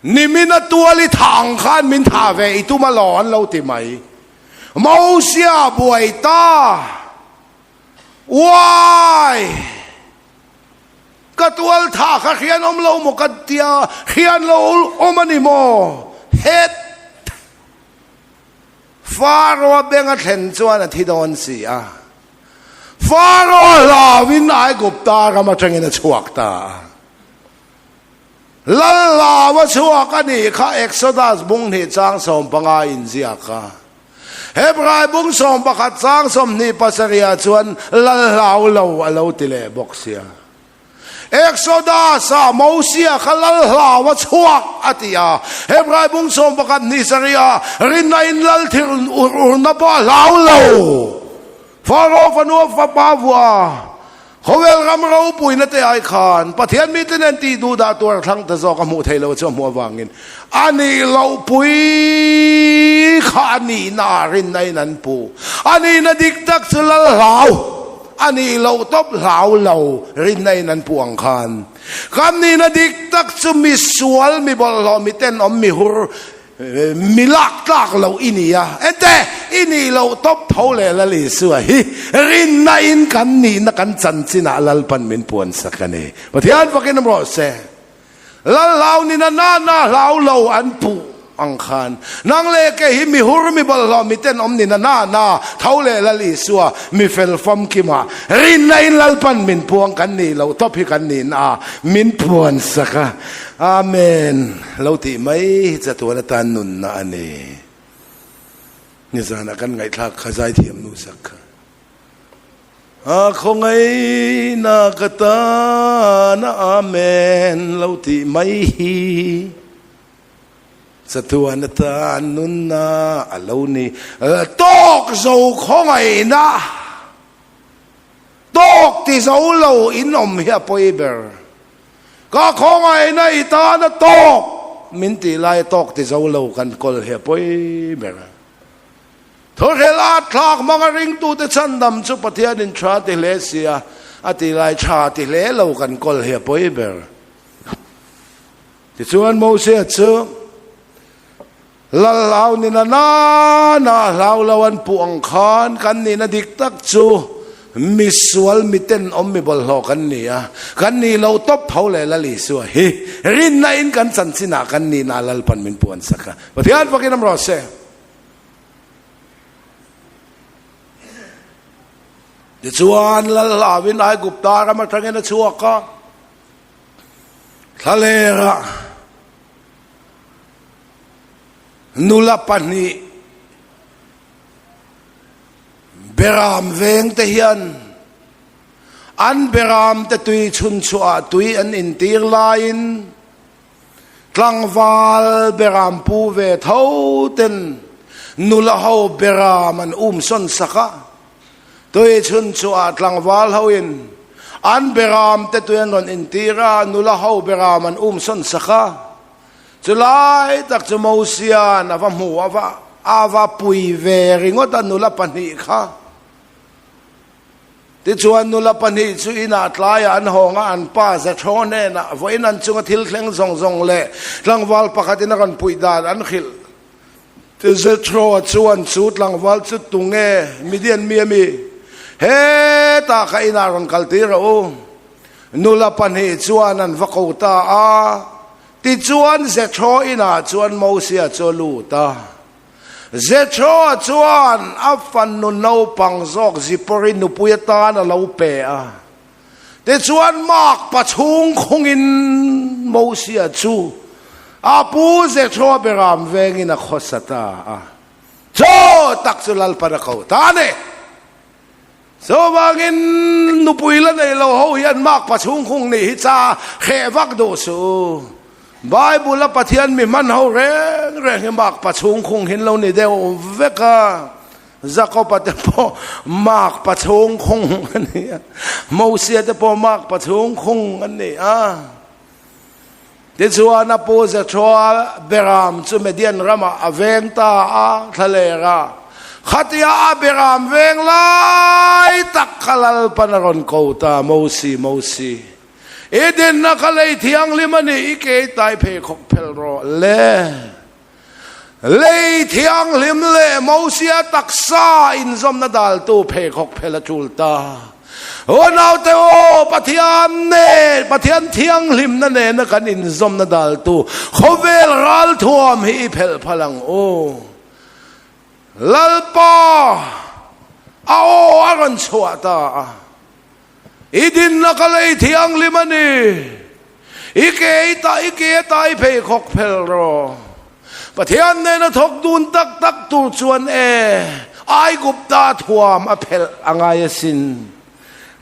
Nimin a tual i thah ang khan min thah ve i tum alaw an lo ti mai. Mosia buai ta. Uai! Ka tual thah kha hrian awm lo maw ka tia, hrian lo awm a ni maw? Het! Faro-a beng a thlen chuan a thi dawn si a. Faro-a hlauin Aigupta ram atangin a chhuak ta a. Lallau a chhuak a nih kha Exodus bung hnih chang 15 inziak a. Hebrai bung 11 chang 27 ah chuan Lallau lo a lo ti leh bawk sia. Exodus ah Mosia kha Lallau a chhuak a ti a. Hebrai bung 11 hnih sarih ah rinna in Lal thil urna pawh a hlau lo. Faro fanua fapa vuah khawvel ram ropuina te ai khan Pathian mite nen tih duh dah tur a thlang ta zawk a hmuh theih loh chu a hmuh avangin a nih loh pui kha a nihna ah rinna in an pu. A nihna dik tak chu lal hlau a nih loh tawp hlau lo rinna in an pu ang khan kan nihna dik tak chu misual mi bawlhhlawh mi tenawm mi hur Mi lak tlak loh i ni a, ente i nih loh tawp tho leh Lal Isua hi rinna in kan nihna kan chanchinah Lalpan min puan sak a ni. Pathian fakin awm rawh se. Lal hlau ni na na na hlau lo an puh ang khan nang leh kei hi mi hur mi bawlhhlawh mi tenawm ni na na na tho leh Lal Isua mi fel famkimah rinna in Lalpan min puang kan nih loh tawp hi kan nihna ah min puan sak a. Amen. Lo tih mai hi chatuan atan nunna a ni. Nizanah kan ngaihthlak kha zaithiam nu sak kha. A khawngaihna ka tana Amen lo tih mai hi chatuan atan nunna a lo ni. Tawk zo khawngaihna. Tawk ti zo lo in awm hi a pawi ber. Ka khawngaihna i tana tawk min tih lai tawk ti zo lo kan kawl hi a pawi ber. Thawhrel at thlak hmanga ringtute chhandam chu Pathianin tha ti hle sia a ti lai tha ti hle lo kan kawl hi a pawi ber. Tichuan Moses chu Lal hlau ni na na na hlau lo an puh ang khan kan nihna dik tak chu misual miten awm mi bawlhhlawh kan ni a, kan nih loh tawp tho leh Lal Isua hi rinna in kan chanchinah kan nihna Lalpan min puan sak a. Pathian fakin awm rawh se. Tichuan Lal hlauin Aigupta ram atangin a chhuak a, thlalera Nula pahnih beram veng te hian an beram te tui chhun chhuah ah tui an intir laiin tlangval beram pu ve tho ten nula ho beram an um sawn sak a, tui chhun chhuah ah tlangval ho in an beram te tui an rawn intir a, nula ho beram an um sawn sak a. Chulai tak chu Mosia'n a va hmu a, va. A va pui ve ringawt a nula pahnih kha. Tichuan nula pahnih chu inah tlaiah an hawng a, an pa Zethro hnenah vawiin an chunga thil thleng zawng zawng leh tlangval pakhatin a rawn puih dan an hrilh. Zethro-a chuan chu tlangval chu tunge Midian mi a mi? Hetah kha inah rawn kal tir rawh u. Nula pahnih chuan an va ko ta a. Tichuan Zethro inah chuan Mosia chu a lut a. Zethroa chuan a fanu naupang zawk Zipori nupui atan a lo pe a. Tichuan Mark pa chhung khungin Mosia chu a pu Zethroa beram vengin a khawsa ta a. Chaw tak chu Lalpan a ko ta a ni. Chuvangin nupui la nei lo ho hian makpa chhungkhung nih hi cha hreh vak duh suh u. Bible a Pathian mi hman ho reng reng hi makpa chhungkhung hin lo ni deuh vek a. Jakob-a te pawh makpa chhungkhung a ni a, Mosia te pawh makpa chhungkhung a ni a. Tichuan a pu Jethroa Beram chu Midian ramah a veng ta a, thlaler a. Khatia a Beram veng lai tak kha Lalpan a rawn ko ta, Mosi, Mosi, i dinna kha lei thianghlim a ni, i ke tai pheikhawk phelh rawh le. Lei thianghlim leh Mosia taksa inzawmna daltu pheikhawk phel a tul ta. Unaute aw, Pathian nen, Pathian thianghlimna nena kan inzawmna daltu khawvel ralthuam hi i phelh phal ang u. Lalpa a aw a rawn chhuah ta a. I dinna ka lei thianghlim a ni. I ke i ta i ke a tai pheikhawk phel rawh. Pathian nena thawk dun tak tak tur chuan e, Aigupta thuam a phelh a ngai asin.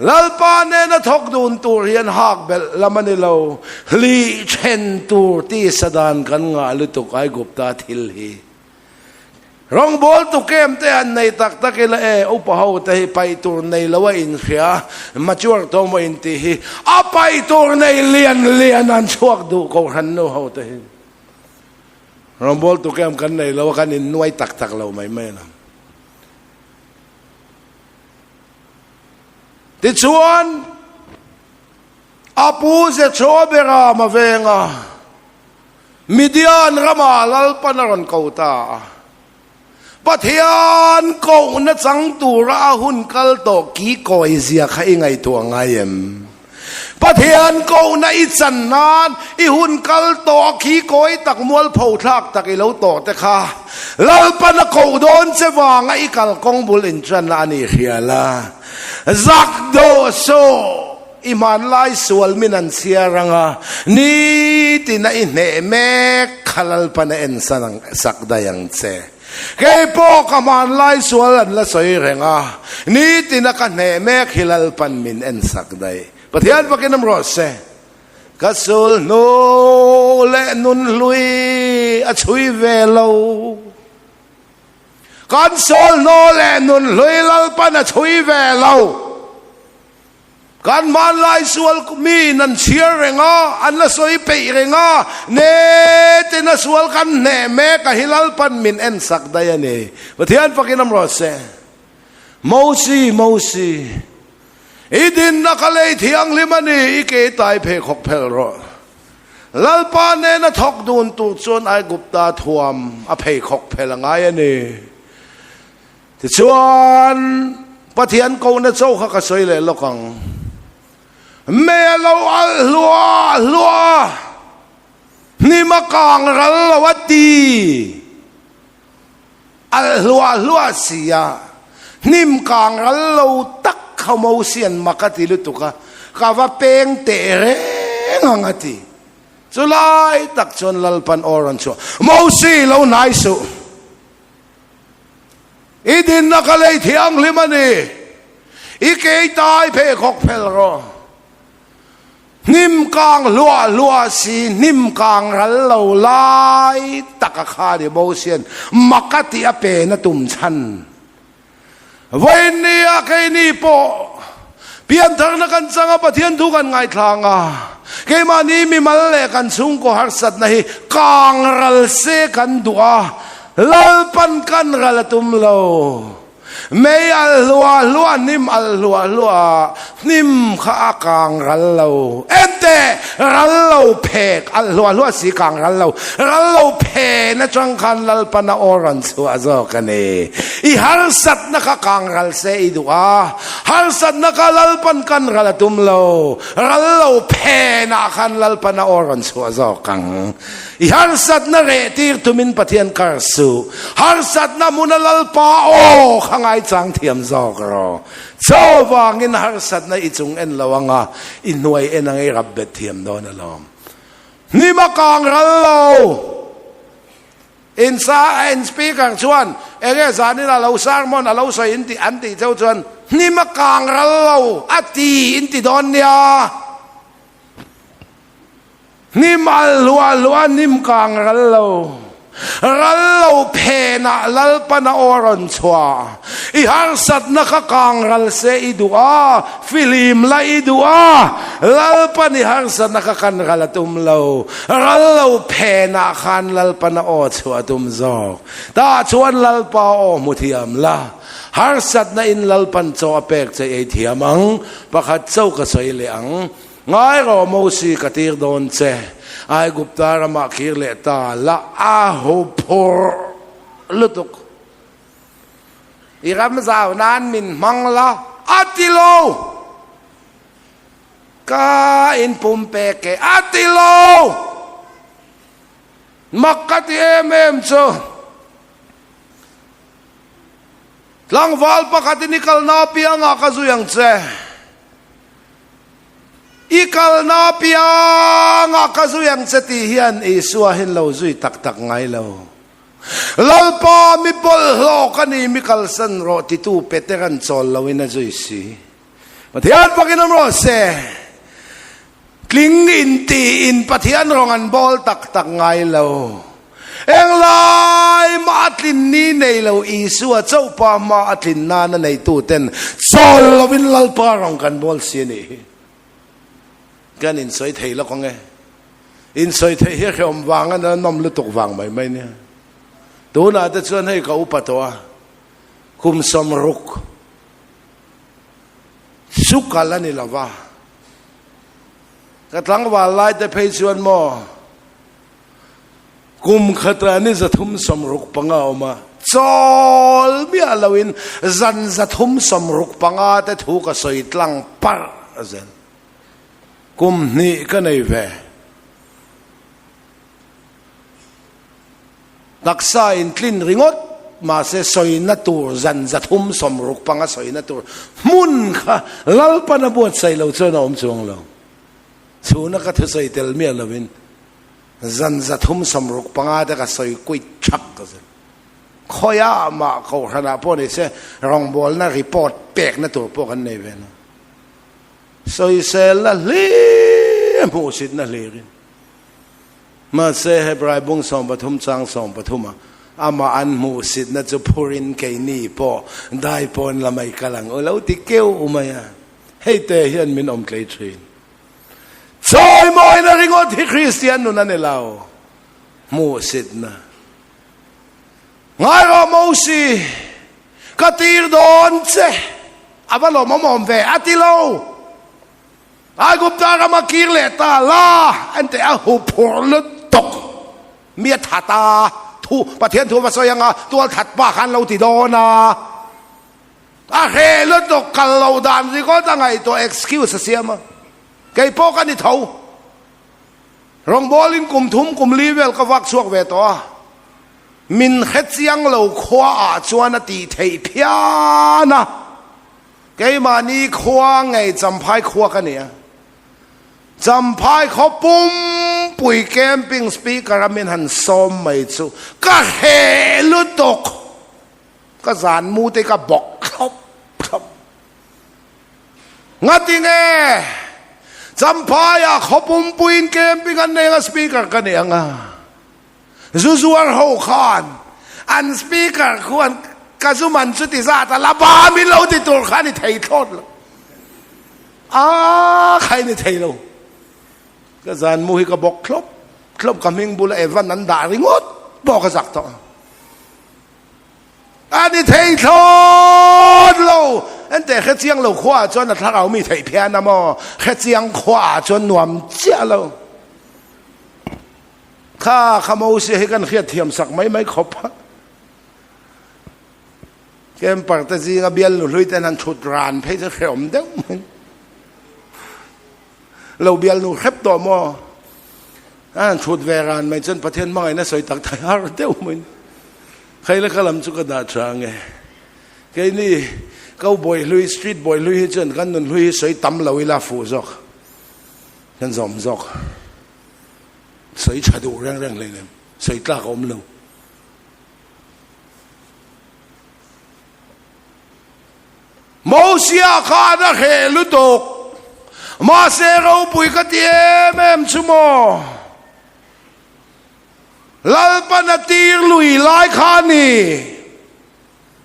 Lalpa nena thawk dun tur hian hak belh lam a ni lo, hlih then tur tisa dan kan ngah lutuk Aigupta thil hi. Rawngbawl tu kem te han nei tak tak ila e, upa ho te hi paih tur nei lo a inhria, mature tawh maw intih hi, a paih tur nei lian lian an chhuak duh kohhran nu ho te hi. Rawngbawl tu kem kan nei lo a kan innuai tak tak lo mai mai a ni. Tichuan, a pu Zethroa bera Mavenga, Midian ramah Lalpan a rawn ko ta a. Pathian kohna chang tura a hun kal tawh ki kawi zia kha i ngaihtuah ngai em? Pathian kohna i chan nan i hun kal tawh khi kawi tak mualpho thlak tak i lo tawh te kha Lalpan a koh dawn che vanga i kalkawng bul inṭanna a ni hria la. Zak dawh sawh! I hmanlai sual min an chhiar ang a, nitin a i hneh mek kha Lalpan a en sak daih ang che. Kei pawh ka hmanlai sual an la sawi reng a, nitin a ka hneh mek hi Lalpan min en sak daih. Pathian fakin awm rawh se. Ka sul hnu leh nun hlui a chhui ve lo. Kan sul hnu leh nun hlui Lalpan a chhui ve lo. Kan hmanlai sual miin an chhiar reng a, an la sawi peih reng a, netin a sual kan hneh mek a hi Lalpan min en sak daih a ni. Pathian fakin awm rawh se. Mosi, Mosi, i dinna ka lei thianghlim a ni, i ke tai pheikhawk phelh rawh. Lalpa nena thawk dun tur chuan Aigupta thuam a pheikhawk phelh a ngai a ni. Tichuan, Pathian kohna cho kha ka sawi leh lawk ang. Mei a lo alh hluah hluah a, hnim a kang ral lo a ti. Alh hluah hluah si a, hnim kang ral lo tak kha Mosian mak a ti lutuk a, ka va peng teh reng ang a ti. Chulai tak chuan Lalpan aw rawn chhuah, Mosi lo hnai suh. I dinna ka lei thianghlim a ni. I kei tai pheikhawk phel rawh. Hnim kang hluah hluah si, hnim kang ral lo lai tak a kha ni Mosian mak a tih a pen a tum chhan. Vawiinnia keini pawh piantharna kan chang a, Pathian thu kan ngaithlang a, keimahni mimal leh kan chhungkaw harsatna hi kang ral se kan duh a. Lalpan kan ral a tum lo. Mei alh hluah hluah, hnim alh hluah hluah, hnim kha a kang ral lo. Enteh! Ral lo phek alh hluah hluah si kang ral lo. Ral lo phen atang khan Lalpan a aw rawn chhuah zawk a ni. I harsatna kha kang ral se i duh a, harsatna kha Lalpan kan ral a tum lo. Ral lo phenah khan Lalpan a aw rawn chhuah zawk ang. I harsatna reh tir tumin Pathian kar suh. Harsatna hmuna Lalpa aw kha ngaichang thiam zawk rawh. Chaw vangin harsatna i chung en lo anga i hnuai en anga i rap bet thiam dawn alawm. Hnim a kang ral lo. In sa in speaker chuan enge zanin a lo sermon a lo sawi in ti an tih cheu chuan hnim a kang ral lo a ti in ti dawn nia. Hnim al hluah hluah hnim kang ral lo, ral lo phenah Lalpan a aw rawn chhuah. I harsatna kha kang ral se i duh a, fihlim la i duh a, Lalpan i harsatna kha kan ral a tum lo, ral lo phenah khan Lalpan a aw chhuah a tum zawk. Tah chuan Lalpa aw hmu thiam la, harsatna in Lalpan chaw a pek che ei thiam ang, pakhat chauh ka sawi leh ang. Ngai rawh Mosi ka tir dawn che, Aigupta ramah khir leh ta la a hu phur lutuk. I ram zau nan min hmang la a ti lo, ka inpum pek e a ti lo. Mak ka ti em em chu. Tlangval pakhatin i kalna apiangah ka zui ang che. I kalna apiangah ka zui ang che tih hian Isua hian lo zui tak tak ngai lo. Lalpa mi bawlhhlawh ka ni, mi kalsan rawh titu Petera'n chawl loin a zui si. Pathian fakin awm rawh se. Tling intiin Pathian rawng an bawl tak tak ngai lo. Englai mah a tlin ni nei lo Isua chauhpa hma a tlin nana neituten chawl lovin Lalpa rawng kan bawl si a nih hi. Kan insawi thei lawk ang e. Insawi theih hi hrehawm vang a nawm lutuk vang mai mai nia. Tunah te chuan hei ka upa tawh a, kum 60 chu kal a ni lo va. Ka tlangval lai te phei chuan maw kum khata ni 365 a awm a, chawl miah loin zan 365 te thu ka sawi tlang parh a zel. Kum hnih ka nei ve. Taksa in tlin ringawt mahse sawina tur zan 365 sawina tur hmun kha Lalpan a buatsaih lo chuan a awm chuang lo. Chhuna ka thusawi tel miah lovin zan 365 te ka sawi kuit thak ka zir. Khawiah mah kohhranah pawh ni se rawngbawlna report pekna tur pawh kan nei ve lo. Sawiselna hlir hmuhsitna hlirin. Mahse, Hebrai bung 13 chang 13 a amah an hmuhsitna chu phurin keini pawh dai pawn lamai kal ang u lo ti keuh mai a, hei te hian min awm tlei thin. Chawimawina ringawt hi Kristian nun a ni lo, hmuhsitna. Ngai rawh Mosi, ka tir dawn che, a va lawmawm awm ve, a ti lo. Aigupta rama kir leh ta la an teh a huphurh lutuk mi a that a, thu Pathian thu va sawi anga tual that pa khan lo ti dawn a, a hreh lutuk kal lo dan ringawt a ngaihtuah excuse a siam a, kei pawh ka ni tho. Rawngbawlin kum thum kum li vel ka vak chhuak ve tawh a, min hre chiang lo khua ah chuan a tih theih phian a. Keimahni khua ngei Champhai khua ka ni a, Champhai khaw pumpui camping speaker a min han sawm mai chu ka hreh lutuk, ka zan mu te ka bawk thlawp thlawp. Ngati nge Champhaiah khaw pumpuiin camping an nei anga speaker ka ni anga? Zu zuar ho khan an speaker khuan ka zu man chu ti zat a la ba min lo ti tur kha ni thei thlawt lo a khai ni thei lo ka zan mu hi ka bawk thlawp thlawp ka hming bula Evan an dah ringawt pawh ka zak tawh. A ni thei thlawt lo. Enteh hrechiang lo khua ah chuan a thlarau mi theih phian a maw? Hrechiang khua ah chuan nuam chiah lo. Kha kha Mosia hi kan hriat thiam sak mai mai khawp a. Camper te zinga bial nu hlui ten han thut ran phei chu hreawm deuh mai. Lo bial nu hrep tawh maw? A han thut ve ran mai chuan Pathian hmangaihna sawi tak thai har deuh mai. Khaila kha lam chu ka dah tha ange. Keini ko bawi hlui, street bawi hlui hi chuan kan nun hlui hi sawi tam lo ila fuh zawk. Kan zawm zawk. Sawi tha duh reng reng hleinem. Sawi tlak a awm lo. Mosia khan a hreh lutuk. Mahse ropui ka ti em em chu maw? Lalpan a tir lui lai kha a ni.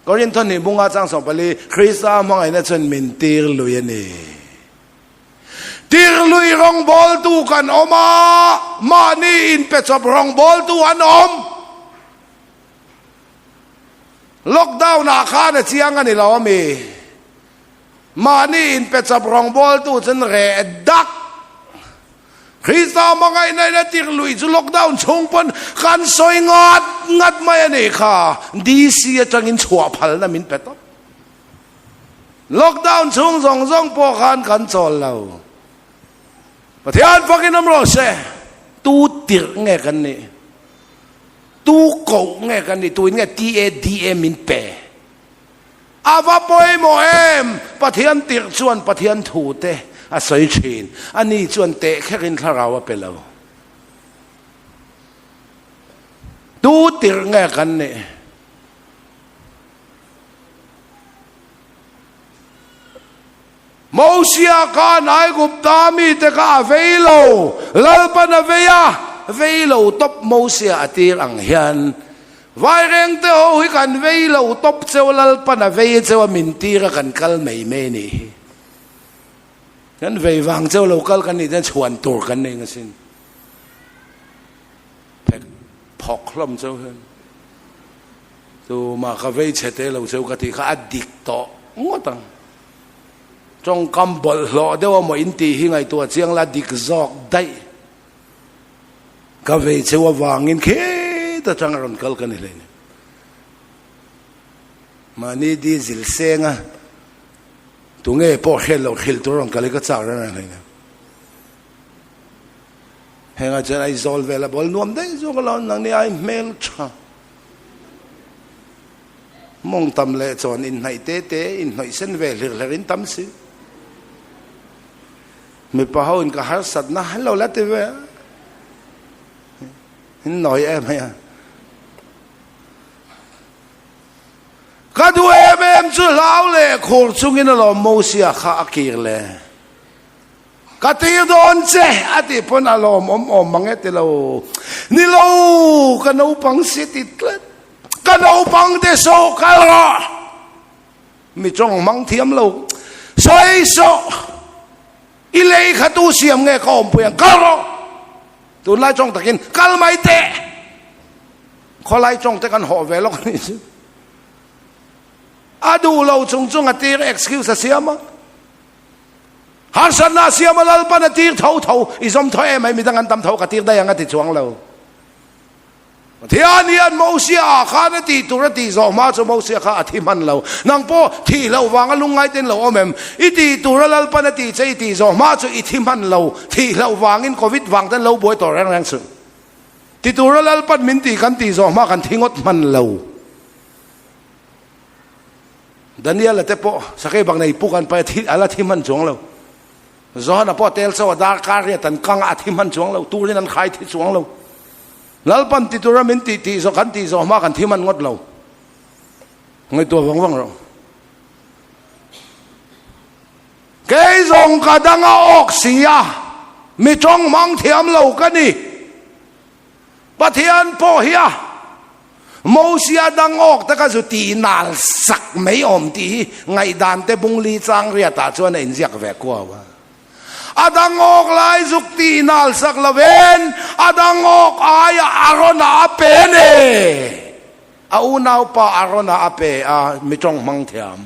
Korintho hnih bunga chang 14, Krista hmangaihna chuan min tir lui a ni. Tir lui rawngbawltu kan awm a, mahni inpechawp rawngbawltu an awm. Lockdown ah khan a chiang a ni lo ami? Mahni inpechawp rawngbawltu chuan reh dak. Krista hmangaihna in a tir lui chu lockdown chhung pawn kan sawi ngat ngat mai a nih kha. DC atangin chhuah phalna min pe tawp. Lockdown chhung zawng zawng pawh khan kan chawl lo. Pathian fakin awm rawh se. Tu tirh nge kan nih? Tu koh nge kan nih? Tuin nge TADA min pe? A va pawimawh em! Pathian tirh chuan Pathian thu te a sawi thin. Ani chuan teh kherin thlarau a pe lo. Tu tirh nge kan nih? Mosia khan Aigupta mite kha a vei lo, Lalpan a vei a, vei lo tawp Mosia a tir ang hian Vairengte ho hi kan vei lo tawp cheu, Lalpan a vei cheu a min tir a kan kal mai mai nih hi. Kan vei vang cheu lo kal kan nih chuan chhuan tur kan nei ngasin. Phek phawk hlawm cheu hian. Tumah ka vei chhe te lo cheu ka tih kha a dik tawh ngawt ang. Tawngkam bawlhhlawh deuh amaw in tih hi ngaihtuah chiang la dik zawk daih. Ka vei cheu avangin khit atang a rawn kal ka ni hleinem. Mahni diesel seng a tunge pawh hriat loh hrilh tur a rawn kal hi ka chak reng reng hleinem. Hengah chuan Aizawl vel a bawl nuam daih zawk alawm nangni ai hmel tha. Mawng tam leh chawn inhnaih te te, inhnawih sen ve hlir hler in tam si. Mipa ho in ka harsatna an lo la ti ve a. In nawi em hei a. Ka duh em em chu hlau leh khur chungin alawm Mosia kha a kir le. Ka tir dawn che a tih pawn a lawmawm awm mang e ti lo. Ni lo, ka naupang si ti tlat. Ka naupang te saw kal rawh. Mi tawng hmang thiam lo. Sawi sawh. I lei kha tu siam nge ka awmpui ang kal rawh. Tunlai tawng takin kal mai teh. Khawlai tawng te kan hawh ve lawk a nih chu. A duh lo chung chung a tir excuse a siam a. Harsatna a siam a Lalpan a tir tho tho, i zawm tho em ai midang an tam tho ka tir daih ang a ti chuang lo. Pathian hian Mosia ah khan a tih tur a tih zawh hma chu Mosia kha a thi hman lo. Nang pawh thih loh vanga lungngai ten lo awm em? I tih tur a Lalpan a tih che i tih zawh hma chu i thi hman lo. Thih loh vangin Covid vang ten lo buai tawh reng reng suh. Ti tur a Lalpan min tih kan tih zawh hma kan thi ngawt hman lo. Daniel-a te pawh sakei bak nei puk an pai a thi a la thi hman chuang lo. Johana pawh tel chauh a darkar riat an kang a a thi hman chuang lo. Turin an khai thi chuang lo. Lalpan ti tura min tih tih zawh kan tih zawh hma kan thi hman ngawt lo. Ngaihtuah vang vang rawh. Kei zawng ka dang a awk si a, mi tawng hmang thiam lo ka ni. Pathian pawh hi a Mosia dang awk te ka zu tih nal sak mai awm tih hi ngaihdan te bungli chang riatah chuan a inziak ve kuau a. A dang awk lai zuk tih nal sak lovin a dang awk aia a rawn a pe a ni. A unaupa Arona a pe a, mi tawng hmang thiam.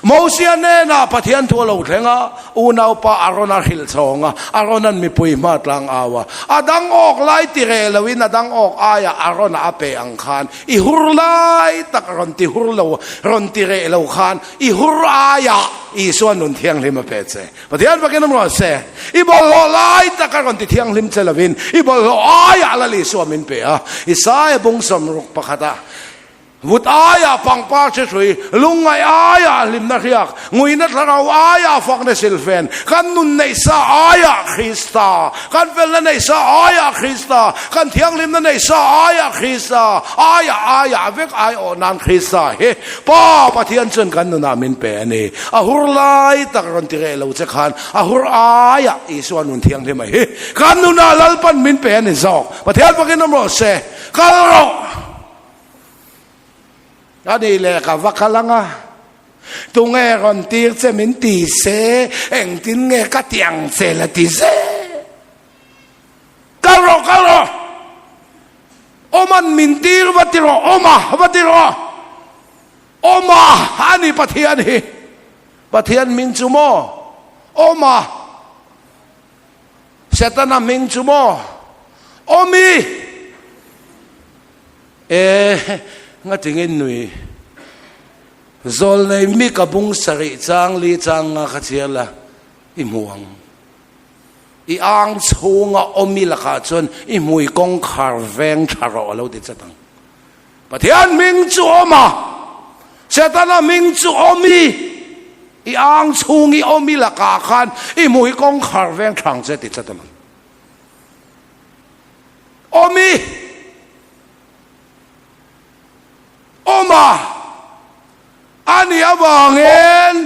Mosia hnenah Pathian thu a lo thleng a, unaupa Arona hrilh chhawng a, Arona'n mipui hma tlang au a. A dang awk lai ti reh loin a dang awk aiah Arona a pe ang khan i hur lai tak rawn ti hur lo, rawn ti reh lo khan i hur aiah Isua nun thianghlim a pe che. Pathian fakin awm rawh se. I bawlhhlawh lai tak a rawn ti thianghlim che lovin i bawlhhlawh aiah Lal Isua min pe a. Isaia bung sawmruk pakhatah Vut aiah pangpar che hrui, lungngaih aiah hlimna hriak, nguina thlarau aiah fakna silfen, kan nun neih sa aiah Krista, kan felna neih sa aiah Krista, kan thianghlimna neih sa aiah Krista, aiah aiah vek aiawh nan Krista hi Pa Pathian chuan kan nunah min pe a ni. A hur lai tak rawn ti reh lo che khan a hur aiah Isua nun thianghlim a hi kan nunah Lalpan min pe a ni zawk. Pathian fakin awm rawh se, kal rawh! A nih leh ka va kal ang a, tunge rawn tir che min ti se, engtin nge ka ti ang che la ti zel. Kal rawh, kal rawh! Awman min tir va ti rawh, awma va ti rawh! Awma a ni Pathian hi. Pathian hming chu maw? Awma. Setana hming chu maw? Awmi! E, ngatingin nui. Zawlnei mi ka bung sarih chang li chang nga kha chhiar la, i hmu ang. I ang chhunga awmi lakah chuan i hmui kawngkhar veng tha rawh a lo ti chat ang. Pathian hming chu awm a, Setana hming chu awmi, i ang chhung i awmi lakah khan i hmui kawngkhar veng tha ang che ti chat ang. Awmi! Awma! A nih avangin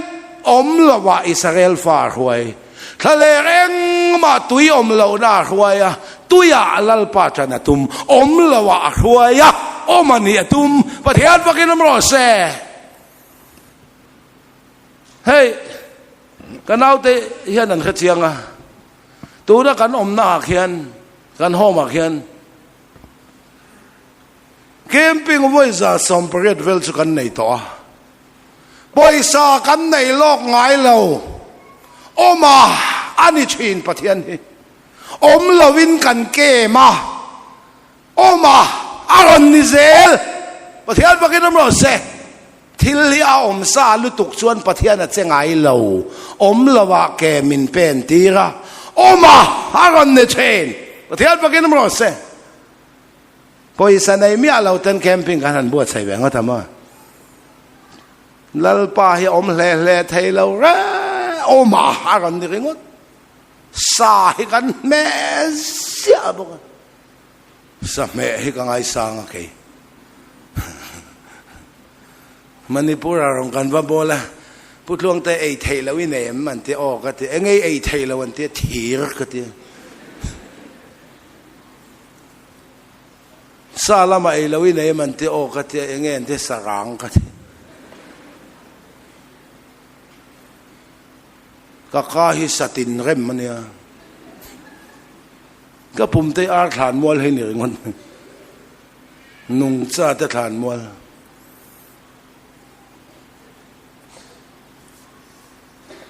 awm lovah Israel fa a hruai. Thlalêr engmah tui awm lohna a hruai a, tuiah Lalpa ṭan a tum. Awm lovah a hruai a, awm a nih a tum. Pathian fakin awm rawh se. Hei, ka naute hian an hrechiang a, tuna kan awmnaah khian, kan home-ah khian, Camping vawiza 18 vel chu kan nei tawh a, pawisa kan nei lawk ngai lo. Awm a, a ni thin Pathian hi. Awm lovin kan kem a, awm a, a rawn ni zel. Pathian bakin awm rawh se. Thil hi a awm sa lutuk chuan Pathian a che ngai lo. Awm lovah ke min pen tir a, awm a, a rawn ni thin. Pathian bakin awm rawh se. Pawisa nei miah lo ten camping kan han buatsaih ve ngawt a maw? Lalpa hi awm hle hle thei lo reng awm a a rawn ni ringawt. Sa hi kan hmeh ziah bawk a. Sa hmeh hi ka ngaisang a kei. Manipur a rawn kan va bawl a, Pu Tluangte ei theih loh i nei em an ti a, aw ka ti, engei ei theih loh an ti a, thir ka ti a. Sa lama ei lo i nei man te aw ka tia enge an ti sarang ka ti. Ka ka hi satin rem ania. Ka pum te ar thlan mual hei ni ringawt. Nungcha te thlan mual.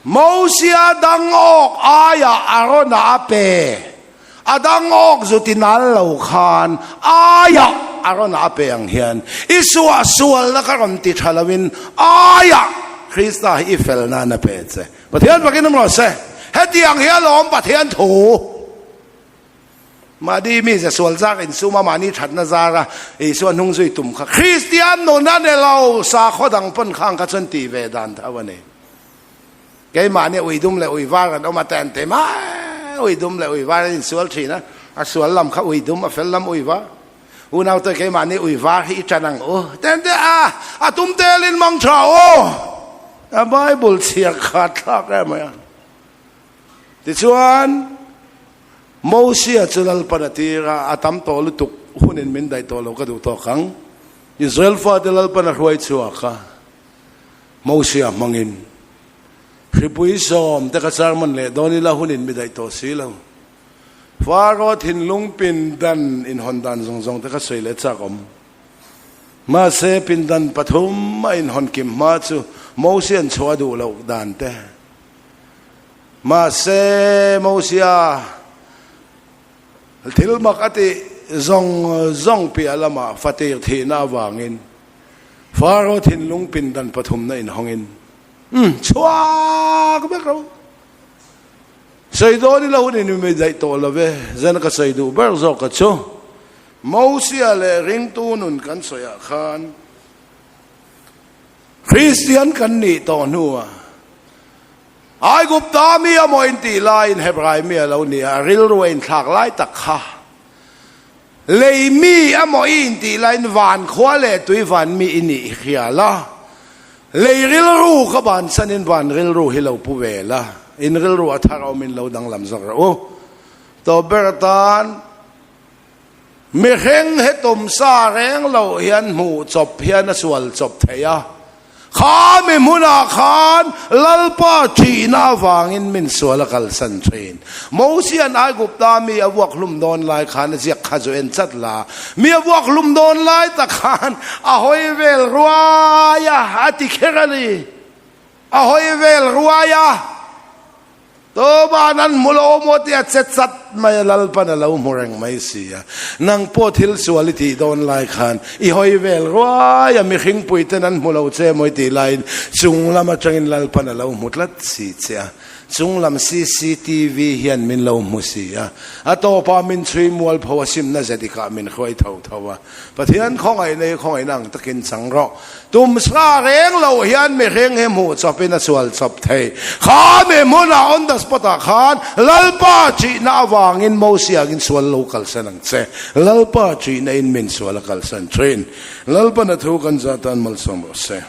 Mosia dang awk aiah Arona a pe. A dang awk zu ti nal lo khan aiah Arona a pe ang hian i suahsualna kha rawn ti tha loin aiah Krista hi i fel nan a pe che. Pathian fakin awm rawh se. Hetiang hi alawm Pathian thu. Mahni mi ze sual zar insum a, mahni thatna zara Isua hnung zui tum kha Kristian nun a ni lo, sakhaw dang pawn khang kha chuan tih ve dan tho a ni. Keimahni ui dum leh ui var an awm a te an ti mai, ui dum leh ui var an insual thin a, a sual lam kha ui dum, a fel lam ui var. Unaute keimahni ui var hi i tan ang u te an ti a, a tum telin mang tha u, a Bible chhiar khat thlak em mai a. Tichuan, Mosia chu Lalpan a tir a, a tam tawh lutuk hunin min daih tawh lo ka duh tawk ang. Israel fate Lalpan a hruai chhuak a, Mosia hmangin hripui sawm te ka sermon leh dawn ila hunin mi daih tawh si lo. Faro thinlung pin dan inhawn dan zawng zawng te ka sawi leh chak awm. Mahse, pindan pathum a inhawn kim hma chu Mosia'n chhuah a duh loh dan te. Mahse, Mosia thil mak a tih zawng zawng piah lamah fatir thihna avangin Faro thinlung pindan pathumna inhawngin chhuak vek ro. Sawi dawn ila hun in mi daih tawh lo ve, zan ka sawi duh ber zawk ka chu. Mosia leh ringtu nun kan sawiah khan Kristian kan nih tawh hnuah Aigupta mi a maw intih laiin Hebrai mi a lo ni a, rilru a inthlak lai tak kha lei mi a maw i intih laiin van khua leh tui van mi i nih hria la, lei rilru kha bansanin van rilru hi lo pu ve la, in rilru a thar awmin lo danglam zawk rawh u. Tawp ber atan. Mihring hi tum sa reng loh hian hmuh chawp hian a sual chawp thei a. Kha mi hmunah khan Lalpa thihna avangin min sual a kalsan thin. Mosia'n Aigupta mi a vuak hlum dawn lai khan a ziak kha zu en chat la. Mi a vuak hlum dawn lai tak khan a hawi vel ruai a, a ti kher a ni. A hawi vel ruai a. Tawban an hmu lo maw tia che chat mai a Lalpan a lo hmu reng mai si a. Nang pawh thil sual i tih dawn lai khan i hawi vel ruai a, mihring puiten an hmu lo che maw i tih laiin chung lam atangin Lalpan a lo hmu tlat si che a. Chung lam cctv hian min lo hmu si a. A tawpah min chhui mualpho a simna zedikah min hruai tho tho a. Pathian khawngaih nei khawngaihna ang takin chang rawh. Tum sa reng lo hian mihring hi hmuh chawpin a sual chawp thei. Kha mi hmunah on the spot ah khan Lalpa ṭihna avangin Mosiangin sual lo kalsan ang che. Lalpa ṭihna in min sual a kalsan ṭhin. Lalpa na thu kan zah tan malsawm rawh se.